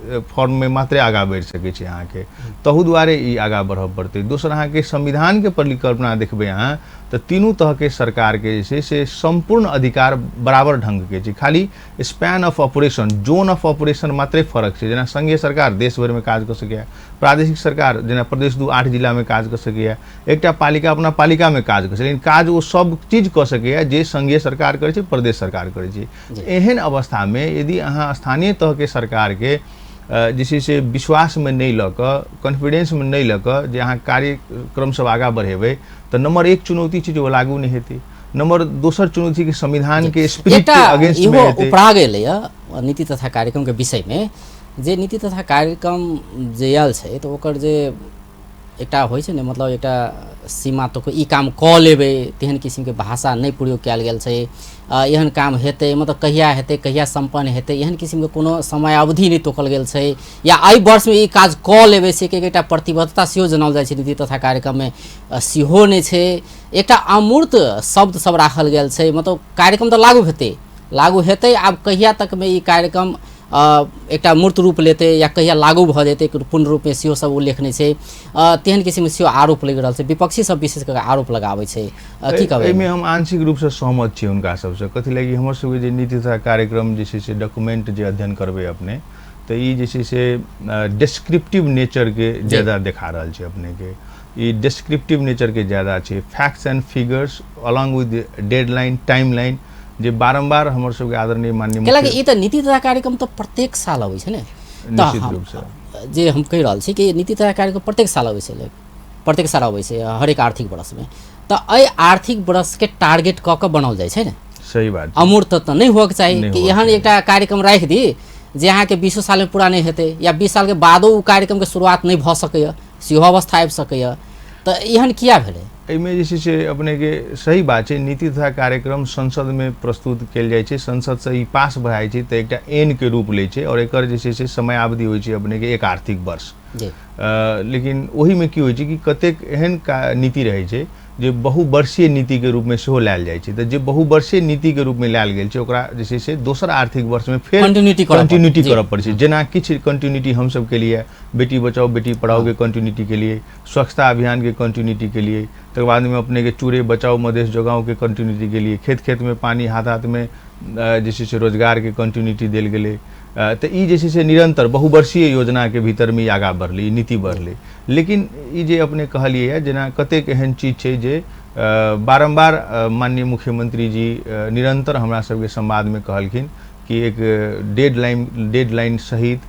फॉर्ममे मात्रे आगाँ बढ़ि सकै छै अहाँके, तहू दुआरे ई आगाँ बढ़ऽ पड़तै। दोसर अहाँके संविधानके परिकल्पना देखबै अहाँ तऽ तीनू तहके सरकारके जे छै से सम्पूर्ण अधिकार बराबर ढङ्गके छै। खाली span of operation, zone of operation मात्रे फरक छै। जेना संघीय सरकार देश भरिमे काज कऽ सकैए, प्रादेशिक सरकार जेना प्रदेश 2 8 जिलामे काज कऽ सकैए, एकटा पालिका अपना पालिकामे काज कऽ सकैए, लेकिन काज ओ सब चीज कऽ सकैए जे संघीय सरकार करै छै, प्रदेश सरकार करै छै। एहन अवस्थामे यदि अहाँ स्थानीय तहके सरकारके जे छै से विश्वासमे नहि लऽ कऽ, कॉन्फिडेंसमे नहि लऽ कऽ जे अहाँ कार्यक्रम सब आगाँ बढ़ेबै तऽ नम्बर 1 चुनौती छै जे ओ लागू नहि हेतै। नम्बर दोसर चुनौती के संविधान के स्पिरिट के अगेंस्ट में हेतै। उपराग एलैए नीति तथा कार्यक्रम के विषय में, जे नीति तथा कार्यक्रम जे आयल छै तऽ ओकर जे एकटा होइ छै ने, मतलब एकटा सीमा तक ई काम कऽ लेबै तेहन किसिमके भाषा नहि प्रयोग कयल गेल छै। एहन काम हेतै मतलब कहिया हेतै, कहिया सम्पन्न हेतै, एहन किसिमके कोनो समयावधि नहि तोकल गेल छै, या एहि वर्षमे ई काज कऽ लेबै से के एकटा प्रतिबद्धता सेहो जनाओल जाइ छै नीति तथा कार्यक्रममे, सेहो नहि छै। एकटा अमूर्त शब्द सब राखल गेल छै, मतलब कार्यक्रम तऽ लागू हेतै, लागू हेतै, आब कहिया तकमे ई कार्यक्रम एकटा मूर्त रूप लेतै या कहिया लागू भऽ जेतै पूर्ण रूपमे सेहो सब उल्लेख नहि छै। तेहन किसिमके सेहो आरोप लागि रहल छै, विपक्षी सब विशेष कऽ आरोप लगाबै छै। की कहबै एहिमे? हम आंशिक रूपसँ सहमत छी हुनका सबसँ। कथी लागि हमर सबके जे नीति तथा कार्यक्रम जे छै से डॉक्यूमेंट जे अध्ययन करबै अपने तऽ ई जे छै से डिस्क्रिप्टिव नेचरके ज्यादा देखा रहल छै अपनेके। ई डिस्क्रिप्टिव नेचरके ज्यादा छै, facts and figures along with deadline, timeline, जे बारम्बार हमर सबके आदरणीय माननीय कैलाकि ई तऽ नीति तथा कार्यक्रम तऽ प्रत्येक साल अबै छै ने, निश्चित रूपसँ जे हम कहि रहल छी कि नीति तथा कार्यक्रम प्रत्येक साल अबै छै, प्रत्येक साल अबै छै हरेक आर्थिक वर्षमे, तऽ एहि आर्थिक वर्षके टारगेट कऽ कऽ बनाओल जाइ छै ने। सही बात। अमूर्त तऽ नहि होअके चाही कि एहन एकटा कार्यक्रम राखि दी जे अहाँके 20 सालमे पूरा नहि हेतै या 20 सालके बादो ओ कार्यक्रमके शुरुआत नहि भऽ सकैए, सेहो अवस्था आबि सकैए। तऽ एहन किया भेलै एहिमे? जे छै से अपनेके सही बात छै, नीति तथा कार्यक्रम संसदमे प्रस्तुत कयल जाइ छै, संसदसँ ई पास भए जाइ छै तऽ एकटा एन के रूप लै छै आओर एकर जे छै से समयावधि होइ छै अपनेके एक आर्थिक वर्ष। लेकिन ओहिमे की होइ छै कि कतेक एहन नीति रहै छै जे बहुवर्षीय नीतिके रूपमे सेहो लायल जाइ छै, तऽ जे बहुवर्षीय नीतिके रूपमे लायल गेल छै ओकरा जे छै से दोसर आर्थिक वर्षमे फेर कंटिन्यूटी करऽ पड़ै छै। जेना किछु कंटिन्यूटी हमसब केलियै, बेटी बचाओ बेटी पढ़ाओके कंटिन्यूटी केलियै, स्वच्छता अभियानके कंटिन्यूटी केलियै, तकर बादमे अपनेके चूरे बचाओ मधेश जोगाओके कंटिन्यूटी केलियै, खेत खेतमे पानी हाथ हाथमे जे छै से रोजगारके कंटिन्यूटी देल गेलै। तऽ ई जे छै से निरन्तर बहुवर्षीय योजनाके भीतरमे ई आगाँ बढ़लै, ई नीति बढ़लै। लेकिन ई जे अपने कहलियै यऽ, जेना कतेक एहन चीज छै जे बारम्बार माननीय मुख्यमंत्री जी निरन्तर हमरा सबके संवादमे कहलखिन कि एक डेडलाइन सहित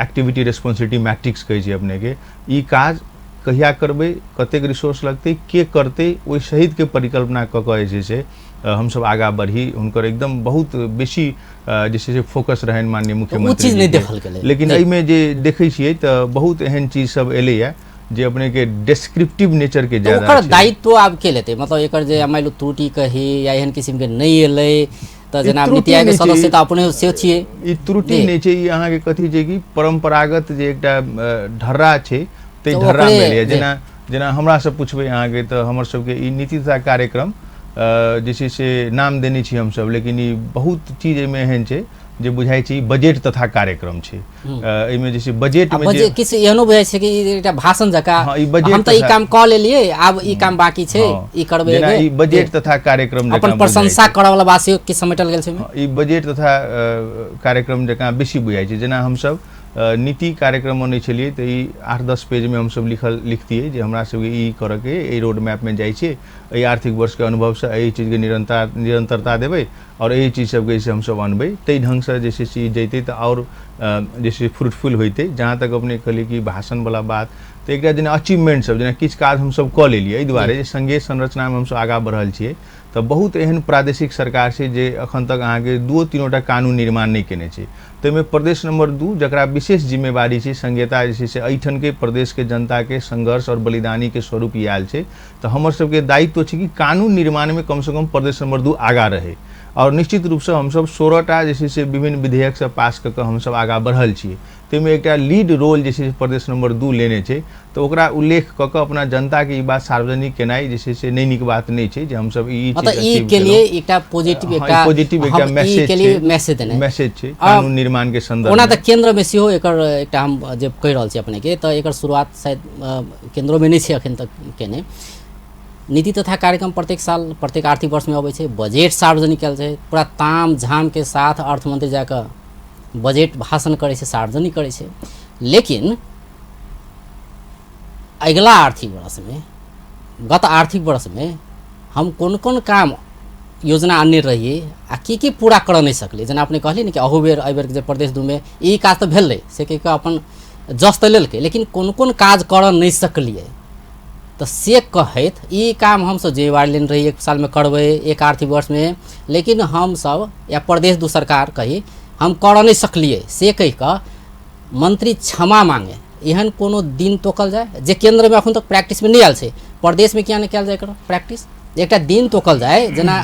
एक्टिविटी रेस्पॉन्सिबिलिटी मैट्रिक्स कहै छै अपनेके, ई काज कहिया करबै, कतेक रिसोर्स लगतै, के करतै, ओहि सहितके परिकल्पना कऽ कऽ जे छै से हमसब आगाँ बढ़ी। हुनकर एकदम बहुत बेसी जे छै से फोकस रहनि माननीय मुख्यमंत्री। चीज नहि देखल गेलै। लेकिन एहिमे जे देखै छियै तऽ बहुत एहन चीज सब एलैया जे अपनेके डिस्क्रिप्टिव नेचरके ज्यादा। ओकर दायित्व आब के लेतै? मतलब एकर जे मानि लू त्रुटि कही या एहन किसिमके नहि एलै तऽ जेना नीति आयोगके सदस्य तऽ अपने सेहो छियै। ई त्रुटि नहि छै, ई अहाँके कथी छै कि परम्परागत जे एकटा ढर्रा छै ताहि ढर्रामे एलैया। जेना जेना हमरासँ पुछबै अहाँके तऽ हमर सबके ई नीति तथा कार्यक्रम जे छै से नाम देने छी हमसब, लेकिन ई बहुत चीज एहिमे एहन छै जे बुझाइ छै बजट तथा कार्यक्रम छै। एहिमे जे छै बजट मे जे किछु एहनो बुझाइ छै कि एकटा भाषण जकाँ, ई बजट हम तऽ ई काम कऽ लेलियै, आब ई काम बाकी छै, ई करबै। जेना ई बजट तथा कार्यक्रम अपन प्रशंसा करऽ वाला बात सेहो किछु समेटल गेल छै। ई बजट तथा कार्यक्रम जकाँ बेसी बुझाइ छै। जेना हमसब नीति कार्यक्रम अनै छलियै तऽ ई 8-10 पेजमे हमसब लिखतियै जे हमरा सबके ई करऽके एहि रोड मैपमे जाइ छियै, एहि आर्थिक वर्षके अनुभवसँ एहि चीजके निरन्तरता देबै आओर एहि चीज सबके जे हमसब अनबै, ताहि ढङ्गसँ जे छै से ई जैतै तऽ आओर जे छै फ्रूटफुल होइतै। जहाँ तक अपने कहलियै कि भाषणवला बात, तऽ एकटा जेना अचीवमेंट सब, जेना किछु काज हमसब कऽ लेलियै, एहि दुआरे जे संघीय संरचनामे हमसब आगाँ बढ़ल छियै तऽ बहुत एहन प्रादेशिक सरकार छै जे अखन तक अहाँके 2-3 टा कानून निर्माण नहि केने छै। ताहिमे प्रदेश नंबर 2 जकरा विशेष जिम्मेवारी छै, संघीयता जे छै से एहिठामके प्रदेशके जनताके संघर्ष आओर बलिदानीके स्वरूप ई आयल छै, तऽ हमर सबके दायित्व छै कि कानून निर्माणमे कमसँ कम प्रदेश नंबर 2 आगाँ रहै। आओर निश्चित रूपसँ हमसब 16 टा जे छै से विभिन्न विधेयक सब पास कऽ कऽ हमसब आगाँ बढ़ल छियै, ताहिमे एकटा लीड रोल जे छै से प्रदेश नंबर 2 लेने छै, तऽ ओकरा उल्लेख कऽ कऽ अपना जनताके ई बात सार्वजनिक केनाइ जे छै से नहि नीक बात नहि छै जे हमसब ई चीज ई के लिए एकटा पॉजिटिव एकटा पॉजिटिव एकटा मैसेज छै, मैसेज देनाइ मैसेज छै कानून निर्माण के संदर्भ। ओना तऽ केंद्र में सेहो एकर एकटा हम जे कहि रहल छी अपने के, तऽ एकर शुरुआत शायद केंद्रो में नहि छै अखन तक केने। नीति तथा कार्यक्रम प्रत्येक साल प्रत्येक आर्थिक वर्षमे अबै छै, बजट सार्वजनिक कयल छै, पूरा ताम झामके साथ अर्थमंत्री जाकऽ बजट भाषण करै छै, सार्वजनिक करै छै। लेकिन अगिला आर्थिक वर्षमे, गत आर्थिक वर्षमे हम कोन कोन काम योजना आनने रहियै आ की की पूरा करऽ नहि सकलियै। जेना अपने कहलियै ने कि अहू बेर एहि बेर जे प्रदेश दूमे ई काज तऽ भेलै से कहि कऽ अपन जस तऽ लेलकै, लेकिन कोन कोन काज करऽ नहि सकलियै तऽ से कहैत ई काम हमसभ जिम्मेवारी लेने रही एक सालमे करबै एक आर्थिक वर्षमे, लेकिन हमसभ या प्रदेश दू सरकार कही हम करऽ नहि सकलियै से कहि कऽ मंत्री क्षमा मांगे, एहन कोनो दिन तोकल जाय जे केंद्रमे अखन तक प्रैक्टिसमे नहि आयल छै, प्रदेशमे किया नहि कयल जाय एकर प्रैक्टिस? एकटा दिन तोकल जाय, जेना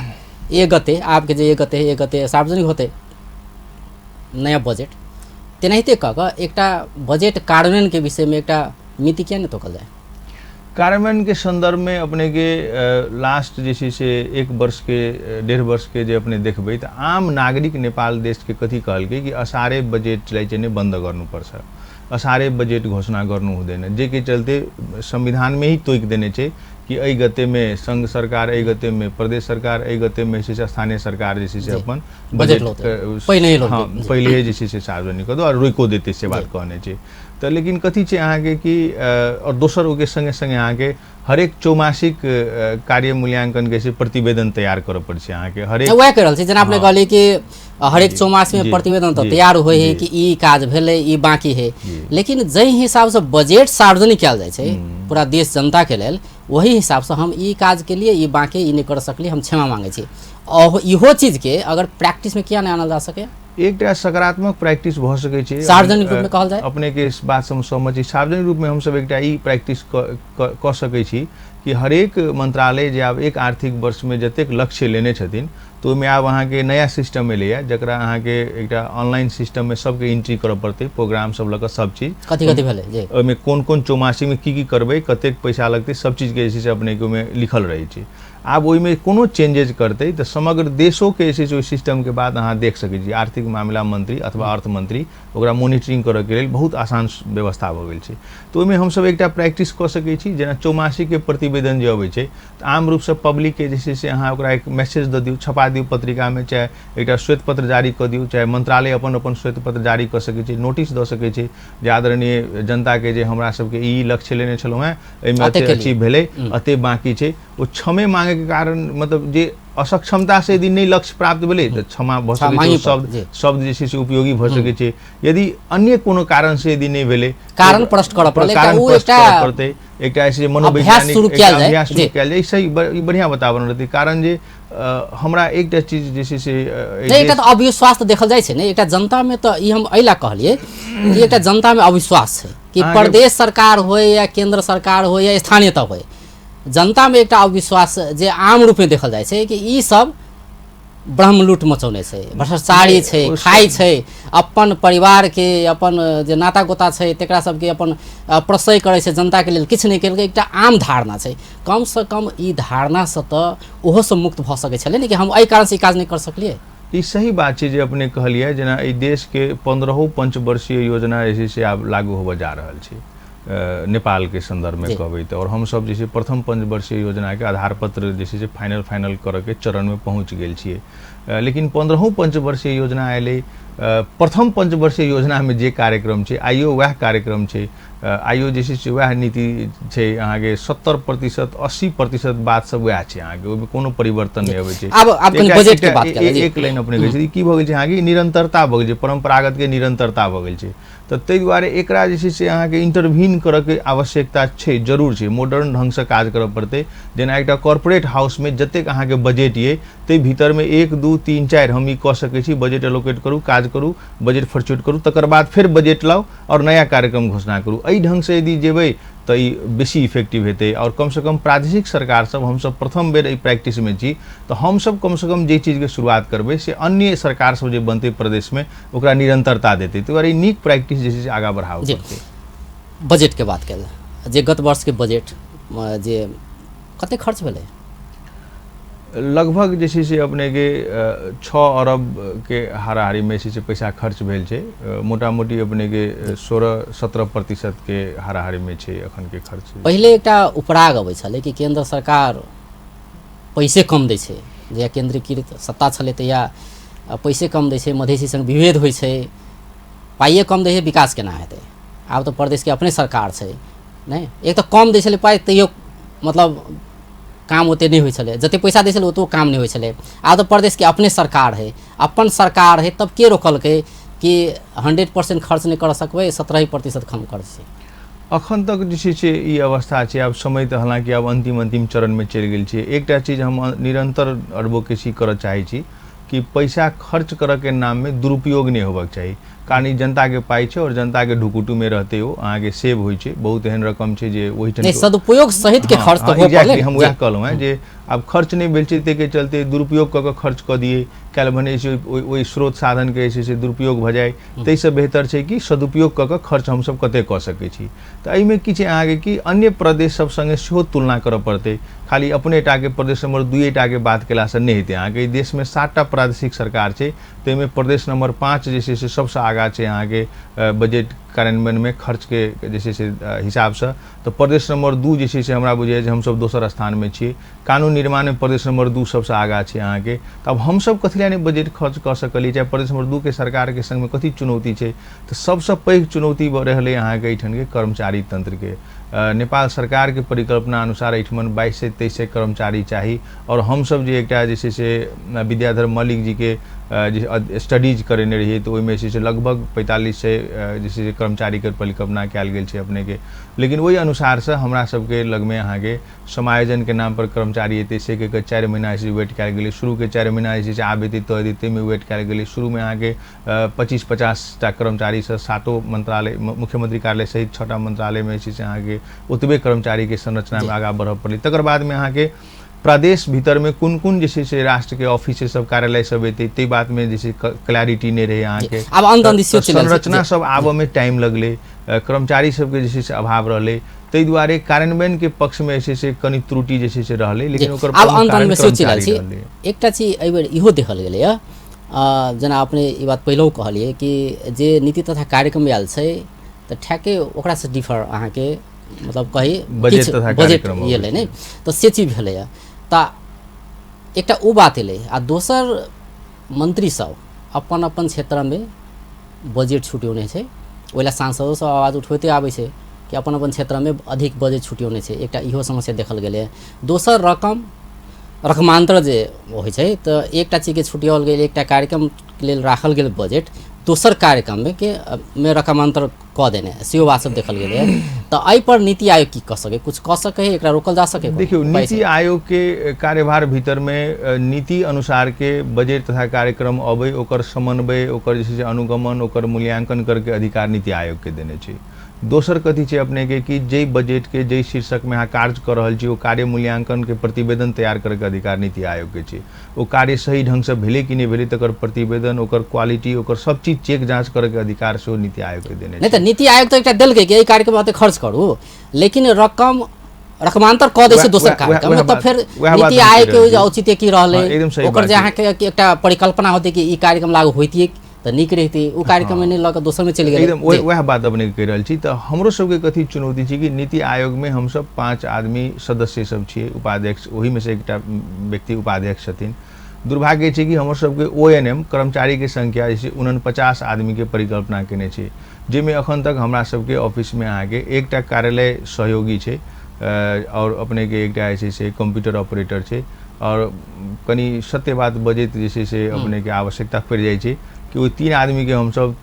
एक गते आबके जे एक गते सार्वजनिक होतै नया बजट, तेनाहिते कऽ कऽ एकटा बजट कार्यान्वयनके विषयमे एकटा मिति किया नहि तोकल जाय? कार्यान्वयनके सन्दर्भमे अपनेके लास्ट जे छै से एक वर्षके 1.5 वर्षके जे अपने देखबै तऽ आम नागरिक नेपाल देशके कथी कहलकै कि असारे बजेटलाई चाहिँ नै बन्द गर्नुपर्छ, असारे बजेट घोषणा गर्नु हुँदैन, जेके चलते संविधानमे ही तोकि देने छै कि एहि गतेमे संघ सरकार, एहि गतेमे प्रदेश सरकार, एहि गतेमे जे छै से स्थानीय सरकार जे छै से अपन बजट पहिने, हँ पहिले जे छै से सार्वजनिक कऽ दो आओर रोकिओ देतै से बात कहने छै। तऽ लेकिन कथी छै अहाँके कि आओर दोसर ओहिके सङ्गे सङ्गे अहाँके हरेक चौमासिक कार्य मूल्यांकनके से प्रतिवेदन तैयार करऽ पड़ै छै अहाँके हरेक। वएह कहि रहल छी, जेना अपने कहलियै कि हरेक चौमासमे प्रतिवेदन तऽ तैयार होइ है कि ई काज भेलै ई बाँकी है, लेकिन जाहि हिसाबसँ बजट सार्वजनिक कयल जाइ छै पूरा देश जनताके लेल, ओही हिसाबसँ हम ई काज केलियै ई बाँकी ई नहि कर सकलियै, हम क्षमा माँगै छी। इहो चीजके अगर प्रैक्टिसमे किया नहि आनल जा सकै? एकटा सकारात्मक प्रैक्टिस भऽ सकै छै सार्वजनिक रूपमे कहल जाय। अपनेके इस बातसँ हम सहमत छी। सार्वजनिक रूपमे हमसब एकटा ई प्रैक्टिस कऽ सकै छी कि हरेक मंत्रालय जे आब एक आर्थिक वर्षमे जतेक लक्ष्य लेने छथिन तऽ ओहिमे आब अहाँके नया सिस्टम एलैए जकरा अहाँके एकटा ऑनलाइन सिस्टममे सबके एंट्री करऽ पड़तै, प्रोग्राम सब लऽ कऽ सब चीज कथी कथी भेलै जी, ओहिमे कोन कोन चौमासीमे की की करबै, कतेक पैसा लगतै, सब चीजके जे छै से अपनेके ओहिमे लिखल रहै छै। आब ओहिमे कोनो चेंजेज करतै तऽ समग्र देशोके जे छै से ओहि सिस्टमके बाद अहाँ देख सकै छी। आर्थिक मामिला मंत्री अथवा अर्थ मंत्री ओकरा मोनिटरिंग करऽके लेल बहुत आसान व्यवस्था भऽ गेल छै। तऽ ओहिमे हमसब एकटा प्रैक्टिस कऽ सकै छी, जेना चौमासीके प्रतिवेदन जे अबै छै तऽ आम रूपसँ पब्लिकके जे छै से अहाँ ओकरा एक मैसेज दऽ दियौ, छपा दियौ पत्रिकामे, चाहे एकटा श्वेत पत्र जारी कऽ दियौ, चाहे मंत्रालय अपन अपन श्वेत पत्र जारी कऽ सकै छै, नोटिस दऽ सकै छै जे आदरणीय जनताके जे हमरा सबके ई लक्ष्य लेने छलहुँ हेँ एहिमे एते अचीव भेलै, एते बाँकी छै। ओ क्षमे मांगेके कारण मतलब जे असक्षमता से यदि नहि लक्ष्य प्राप्त भेलै तऽ क्षमा भऽ सकै छै, शब्द जे छै से उपयोगी भऽ सकै छै। यदि अन्य कोनो कारण से यदि नहि भेलै, कारण प्रश्न करऽ पड़तै, कारण प्रश्न करऽ पड़तै, एकटा ऐसे मनोवैज्ञानिक अभ्यास शुरू कयल जाय, सही बढ़िआँ वातावरण रहतै। कारण जे हमरा एकटा चीज जे छै से एकटा तऽ अविश्वास तऽ देखल जाइ छै ने एकटा जनतामे, तऽ ई हम एहि लए कहलियै कि एकटा जनतामे अविश्वास छै कि प्रदेश सरकार होय या केंद्र सरकार होय या स्थानीय तह होय, जनतामे एकटा अविश्वास जे आम रूपमे देखल जाइ छै कि ई सब ब्रह्मलूट मचौने छै, भ्रष्टाचारी छै, खाइ छै अपन परिवारके, अपन जे नाता गोता छै तकरा सबके अपन प्रश्रय करै छै, जनताके लेल किछु नहि केलकै, एकटा आम धारणा छै। कमसँ कम ई धारणासँ तऽ ओहोसँ मुक्त भऽ सकै छलै ने कि हम एहि कारणसँ ई काज नहि कर सकलियै। ई सही बात छै जे अपने कहलियै, जेना एहि देशके 15 पंचवर्षीय योजना जे छै से आब लागू होबऽ जा रहल छै नेपालके सन्दर्भमे कहबै तऽ, आओर हमसब जे छै प्रथम पंचवर्षीय योजनाके आधारपत्र जे छै से फाइनल करऽके चरणमे पहुँच गेल छियै। लेकिन 15 पंचवर्षीय योजना अयलै, प्रथम पंचवर्षीय योजनामे जे कार्यक्रम छै आइयो वएह कार्यक्रम छै, आइयो जे छै से वएह नीति छै। अहाँके 70% 80% बात सब वएह छै, अहाँके ओहिमे कोनो परिवर्तन नहि अबै छै। एक लाइन अपने कहै छै की भऽ गेल छै अहाँके निरन्तरता भऽ गेल छै, परम्परागतके निरन्तरता भऽ गेल छै। तऽ ताहि दुआरे एकरा जे छै से अहाँके इंटरवीन करऽके आवश्यकता छै, जरूर छै। मॉडर्न ढङ्गसँ काज करऽ पड़तै। जेना एकटा कॉर्पोरेट हाउसमे जतेक अहाँके बजट ये ताहि भीतरमे 1 2 3 4 हम ई कऽ सकै छी, बजट एलोकेट करू, काज करू, बजट फर्च्यूट करू, तकर बाद फेर बजट लाउ आओर नया कार्यक्रम घोषणा करू। एहि ढङ्गसँ यदि जेबै तऽ ई बेसी इफेक्टिव हेतै। आओर कमसँ कम प्रादेशिक सरकार सब, हमसब प्रथम बेर एहि प्रैक्टिसमे छी तऽ हमसब कमसँ कम जे चीजके शुरुआत करबै से अन्य सरकार सब जे बनतै प्रदेशमे ओकरा निरन्तरता देतै। ताहि दुआरे नीक प्रैक्टिस जे छै से आगाँ बढ़ाबऽ पड़तै। बजटके बात कयल जे गत वर्षके बजट जे कतेक खर्च भेलै? लगभग जे छै से अपनेके 6 अरब के हाराहारीमे जे छै से पैसा खर्च भेल छै। मोटा मोटी अपनेके 16-17% के हाराहारीमे छै एखनके खर्च। पहिले एकटा उपराग अबै छलै कि केंद्र सरकार पैसे कम दै छै, जहिया केन्द्रीकृत सत्ता छलै तहिया पैसे कम दै छै, मधेसी संग विभेद होइ छै, पाइए कम दै छै, विकास केना हेतै? आब तऽ प्रदेशके अपने सरकार छै नहि, एक तऽ कम दै छलै पाइ तैयो मतलब काम ओते नहि होइ छलै, जते पैसा दै छलै ओतबो काम नहि होइ छलै। आब तऽ प्रदेशके अपने सरकार है, अपन सरकार है, तब के रोकलकै कि 100% खर्च नहि कर सकबै, 17% कम खर्च छै। अखन तक जे छै से ई अवस्था छै। आब समय तऽ हालाँकि आब अन्तिम अन्तिम चरणमे चलि गेल छै। एकटा चीज हम निरन्तर एडवोकेसी करऽ चाहै छी कि पैसा खर्च करऽके नाममे दुरुपयोग नहि होबक चाही, कारण ई जनताके पाइ छै और जनताके ढुकुटुमे रहतै, ओ अहाँके सेव होइ छै। बहुत एहन रकम छै जे ओहिठाम नहि सदुपयोग सहित के खर्च तऽ होबऽ पड़लै। हम वएह कहलहुँ हेँ जे आब खर्च नहि भेल छै ताहिके चलते दुरुपयोग कऽ कऽ खर्च कऽ दियै, काल्हि भने जे छै ओहि स्रोत साधनके जे छै से दुरुपयोग भऽ जाय, ताहिसँ बेहतर छै कि सदुपयोग कऽ कऽ खर्च हमसभ कतेक कऽ सकै छी। तऽ एहिमे की छै अहाँके कि अन्य प्रदेश सब सङ्गे सेहो तुलना करऽ पड़तै, खाली अपने टाके प्रदेश नंबर 2 टाके बात केलासँ नहि हेतै। अहाँके एहि देशमे 7टा प्रादेशिक सरकार छै, ताहिमे प्रदेश नंबर 5 जे छै से सबसँ आगाँ छै अहाँके बजट कार्यान्वयनमे खर्चके जे छै से हिसाबसँ। तऽ प्रदेश नंबर 2 जे छै से हमरा बुझाइए जे हमसभ दोसर स्थानमे छियै। कानून निर्माणमे प्रदेश नंबर 2 सबसँ आगाँ छै अहाँके। तऽ आब हमसभ कथी लए नहि बजट खर्च कऽ सकलियै, चाहे प्रदेश नंबर 2 के सरकारके सङ्गमे कथी चुनौती छै? तऽ सबसँ पैघ चुनौती रहलै अहाँके एहिठामके कर्मचारी तन्त्रके। नेपाल सरकारके परिकल्पना अनुसार एहिठमन 2200-2300 कर्मचारी चाही, आओर हमसभ जे एकटा जे छै से विद्याधर मल्लिक जीके जे स्टडीज करेने रहियै तऽ ओहिमे जे छै से लगभग 4500 जे छै से कर्मचारीके परिकल्पना कयल गेल छै अपनेके। लेकिन ओहि अनुसारसँ हमरा सबके लगमे अहाँके समायोजनके नामपर कर्मचारी एतै से कहि कऽ 4 महीना जे वेट कयल गेलै। शुरूके 4 महीना जे छै से आब एतै तऽ एतै, ताहिमे वेट कयल गेलै। शुरूमे अहाँके 25-50टा कर्मचारीसँ 7 मंत्रालय, मुख्यमंत्री कार्यालय सहित 6टा मंत्रालयमे जे छै से अहाँके ओतबे कर्मचारीके संरचनामे आगाँ बढ़ऽ पड़लै। तकर बादमे अहाँके प्रदेश भीतरमे कोन कोन जे छै से राष्ट्रके ऑफिस सब कार्यालय सब एतै ताहि बातमे जे छै क्लैरिटी नहि रहै अहाँके। संरचना सब आबऽमे टाइम लगलै, कर्मचारी सबके जे छै से अभाव रहलै, ताहि दुआरे कार्यान्वयनके पक्षमे जे छै से कनि त्रुटि जे छै से रहलै। लेकिन ओकर आब अंत अंतमे सेहो चलि छी। एकटा चीज एहिबेर इहो देखल गेलैए, जेना अपने ई बात पहिलहुँ कहलियै कि जे नीति तथा कार्यक्रम आयल छै तऽ ठेके ओकरासँ डिफर अहाँके मतलब कही बजट एलै नहि, तऽ से चीज भेलैए। तऽ एकटा ओ बात एलै, आ दोसर मंत्री सब अपन अपन क्षेत्रमे बजट छुट्यौने छै, ओहि लए सांसदो सब आवाज उठबैते आबै छै कि अपन अपन क्षेत्रमे अधिक बजट छुट्यौने छै। एकटा इहो समस्या देखल गेलैए। दोसर रकम रकमान्तर जे होइ छै तऽ एकटा चीजके छुटियाओल गेल, एकटा कार्यक्रमके लेल राखल गेल बजट, दोसर कार्यक्रममे के मे रकमान्तर कऽ देने सेहो बात सब देखल गेलैए। तऽ एहिपर नीति आयोग की कऽ सकै, कुछ कऽ सकै है, एकरा रोकल जा सकै? देखियौ, नीति आयोग के कार्यभार भीतरमे नीति अनुसार के बजट तथा कार्यक्रम अबै, ओकर समन्वय, ओकर जे छै से अनुगमन, ओकर मूल्यांकन करके अधिकार नीति आयोग के देने छै। दोसर कथी छै अपनेके कि जाहि बजटके जाहि शीर्षकमे अहाँ कार्य कऽ रहल छी ओ कार्य मूल्यांकनके प्रतिवेदन तैयार करैके अधिकार नीति आयोगके छै। ओ कार्य सही ढङ्गसँ भेलै कि नहि भेलै तकर प्रतिवेदन, ओकर क्वालिटी, ओकर सब चीज चेक जाँच करैके अधिकार सेहो नीति आयोगके देने नहि। तऽ नीति आयोग तऽ एकटा देलकै कि एहि कार्यक्रममे एतेक खर्च करू, लेकिन रकम रकमान्तर कऽ दै छै दोसर कार्यक्रममे, तऽ फेर नीति आयोगके औचित्य की रहलै? ओकर जे अहाँके एकटा परिकल्पना होतै कि ई कार्यक्रम लागू होइतियै तऽ नीक रहितै, ओ कार्यक्रममे नहि लऽ कऽ दोसरमे चलि गेलै। एकदम वएह बात अपनेके कहि रहल छी। तऽ हमरो सबके कथी चुनौती छै कि नीति आयोगमे हमसब 5 आदमी सदस्य सब छियै, उपाध्यक्ष ओहिमे से एकटा व्यक्ति उपाध्यक्ष छथिन। दुर्भाग्य छै कि हमर सबके ONM कर्मचारीके संख्या जे छै 49 आदमीके परिकल्पना केने छै, जाहिमे अखन तक हमरा सबके ऑफिसमे अहाँके एकटा कार्यालय सहयोगी छै आओर अपनेके एकटा जे छै से कम्प्यूटर ऑपरेटर छै। आओर कनि सत्य बात बजैत जे छै से अपनेके आवश्यकता पड़ि जाइ छै कि ओहि 3 आदमीके हमसब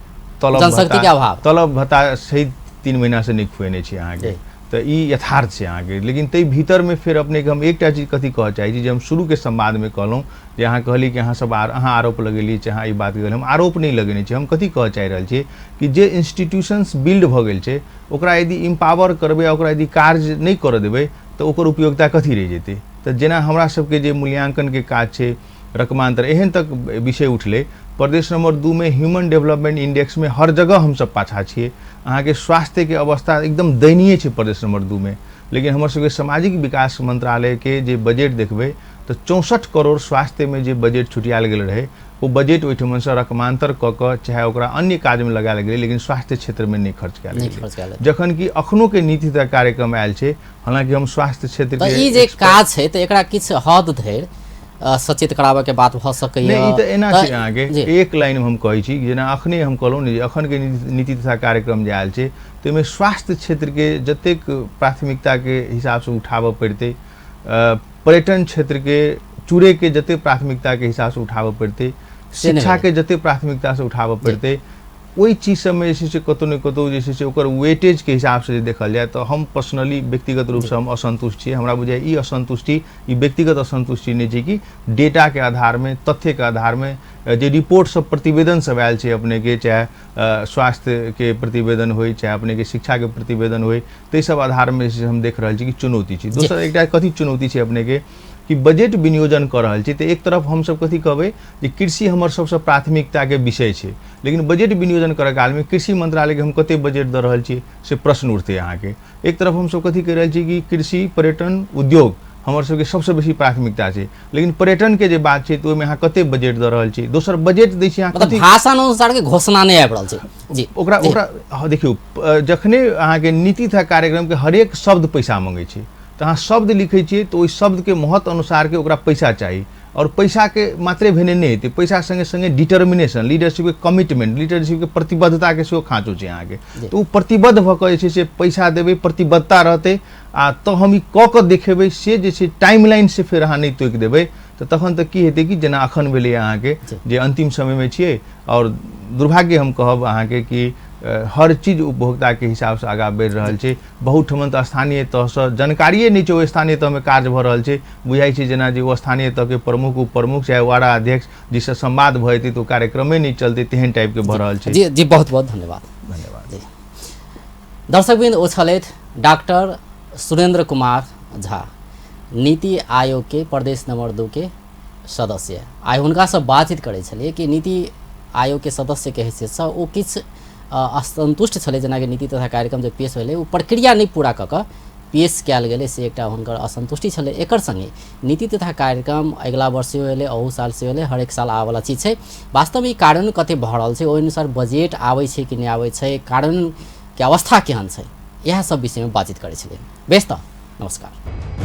तलब भत्ता सहित 3 महीनासँ नहि खुएने छी अहाँके। तऽ ई यथार्थ छै अहाँके। लेकिन ताहि भीतरमे फेर अपनेके हम एकटा चीज कथी कहऽ चाहै छी जे हम शुरूके संवादमे कहलहुँ जे अहाँ कहलियै कि अहाँ सब अहाँ आरोप लगेलियै चाहे अहाँ ई बात कहलियै, हम आरोप नहि लगेने छी। हम कथी कहऽ चाहि रहल छियै कि जे इंस्टीट्यूशंस बिल्ड भऽ गेल छै ओकरा यदि इम्पावर करबै आ ओकरा यदि कार्य नहि करऽ देबै तऽ ओकर उपयोगिता कथी रहि जेतै? तऽ जेना हमरा सबके जे मूल्यांकनके काज छै, रकमान्तर एहन तक विषय उठलै प्रदेश नंबर 2 में ह्यूमन डेवलपमेंट इंडेक्समे हर जगह हमसब पाछा छियै। अहाँके स्वास्थ्यके अवस्था एकदम दयनीय छै प्रदेश नंबर 2 में। लेकिन हमर सबके सामाजिक विकास मंत्रालयके जे बजट देखबै तऽ 64 करोड़ स्वास्थ्यमे जे बजट छुटियाल गेल रहै ओ ओ बजट ओहिठमनसँ रकमान्तर कऽ कऽ चाहे ओकरा अन्य काजमे लगायल गेलै, लेकिन स्वास्थ्य क्षेत्रमे नहि खर्च कयल गेलै। जखन कि अखनोके नीति तथा कार्यक्रम आयल छै, हालांकि हम स्वास्थ्य क्षेत्र के ई जे काज छै तऽ एकरा किछु हद धरि सचेत कराबऽ के बात भऽ सकैए। नहि, ई तऽ एना छै अहाँके एक लाइनमे हम कहै छी, जेना अखने हम कहलहुँ ने जे अखनके नीति तथा कार्यक्रम जे आयल छै ताहिमे स्वास्थ्य क्षेत्रके जतेक प्राथमिकताके हिसाबसँ उठाबऽ पड़तै, पर्यटन क्षेत्रके चूड़ेके जतेक प्राथमिकताके हिसाबसँ उठाबऽ पड़तै, शिक्षाके जतेक प्राथमिकतासँ उठाबऽ पड़तै, ओहि चीज सबमे जे छै से कतहु ने कतहु जे छै से ओकर वेटेजके हिसाबसँ जे देखल जाय तऽ हम पर्सनली व्यक्तिगत रूपसँ हम असन्तुष्ट छी। हमरा बुझाइए ई असन्तुष्टि ई व्यक्तिगत असन्तुष्टि नहि छै कि डेटाके आधारमे, तथ्यके आधारमे जे रिपोर्ट सब प्रतिवेदन सब आयल छै अपनेके, चाहे स्वास्थ्यके प्रतिवेदन होइ चाहे अपनेके शिक्षाके प्रतिवेदन होइ, ताहि सब आधारमे जे हम देख रहल छी कि चुनौती छै। दोसर एकटा कथी चुनौती छै अपनेके कि बजट विनियोजन कऽ रहल छी तऽ एक तरफ हमसब कथी कहबै जे कृषि हमर सबसँ प्राथमिकताके विषय छै, लेकिन बजट विनियोजन करऽ कालमे कृषि मंत्रालयके हम कते बजट दऽ रहल छी से प्रश्न उठतै अहाँके। एक तरफ हमसब कथी कहि रहल छी कि कृषि, पर्यटन, उद्योग हमर सबके सबसँ बेसी प्राथमिकता छै, लेकिन पर्यटनके जे बात छै तऽ ओहिमे अहाँ कते बजट दऽ रहल छी। दोसर बजट दै छी अहाँ मतलब भाषा अनुसारके घोषणा नहि आबि रहल छै जी। ओकरा ओकरा देखियौ, जखने अहाँके नीति तथा कार्यक्रमके हरेक शब्द पैसा मङ्गै छै तऽ अहाँ शब्द लिखै छियै तऽ ओहि शब्दके महत्व अनुसारके ओकरा पैसा चाही, आओर पैसाके मात्रे भेने नहि हेतै, पैसा सङ्गे सङ्गे डिटर्मिनेशन, लीडरशिपके कमिटमेंट, लीडरशिपके प्रतिबद्धताके सेहो खाँचो छै अहाँके। तऽ ओ प्रतिबद्ध भऽ कऽ जे छै से पैसा देबै, प्रतिबद्धता रहतै आ तऽ हम ई कऽ कऽ देखेबै, से जे छै टाइम लाइन से फेर अहाँ नहि तोकि देबै तऽ तखन तऽ की हेतै कि जेना अखन भेलै अहाँके जे अन्तिम समयमे छियै, आओर दुर्भाग्य हम कहब अहाँके कि हर चीज उपभोक्ताके हिसाबसँ आगाँ बढ़ि रहल छै। बहुत ठमन तऽ स्थानीय तहसँ जानकारिए नहि छै, ओ स्थानीय तहमे कार्य भऽ रहल छै, बुझाइ छै जेना जे ओ स्थानीय तहके प्रमुख उपप्रमुख चाहे वार्ड अध्यक्ष जाहिसँ संवाद भऽ जेतै तऽ ओ कार्यक्रमे नहि चलतै, तेहन टाइपके भऽ रहल छै। जी जी, बहुत बहुत धन्यवाद। धन्यवाद जी। दर्शकवृन्द, ओ छलथि डॉक्टर सुरेंद्र कुमार झा, नीति आयोग के प्रदेश नंबर 2 के सदस्य। आइ हुनकासँ बातचीत करै छलियै कि नीति आयोग के सदस्य के हैसियतसँ ओ किछु असन्तुष्ट छलै, जेनाकि नीति तथा कार्यक्रम जे पेश भेलै ओ प्रक्रिया नहि पूरा कऽ कऽ पेश कयल गेलै, से एकटा हुनकर असन्तुष्टि छलै। एकर सङ्गे नीति तथा कार्यक्रम अगिला वर्ष सेहो एलै, अहू साल सेहो एलै, हरेक साल आबऽवला चीज छै। वास्तवमे ई कार्यान्वयन कते भऽ रहल छै, ओहि अनुसार बजट आबै छै कि नहि आबै छै, कार्यान्वयनके अवस्था केहन छै, इएह सब विषयमे बातचीत करै छलियै। बेस तऽ नमस्कार।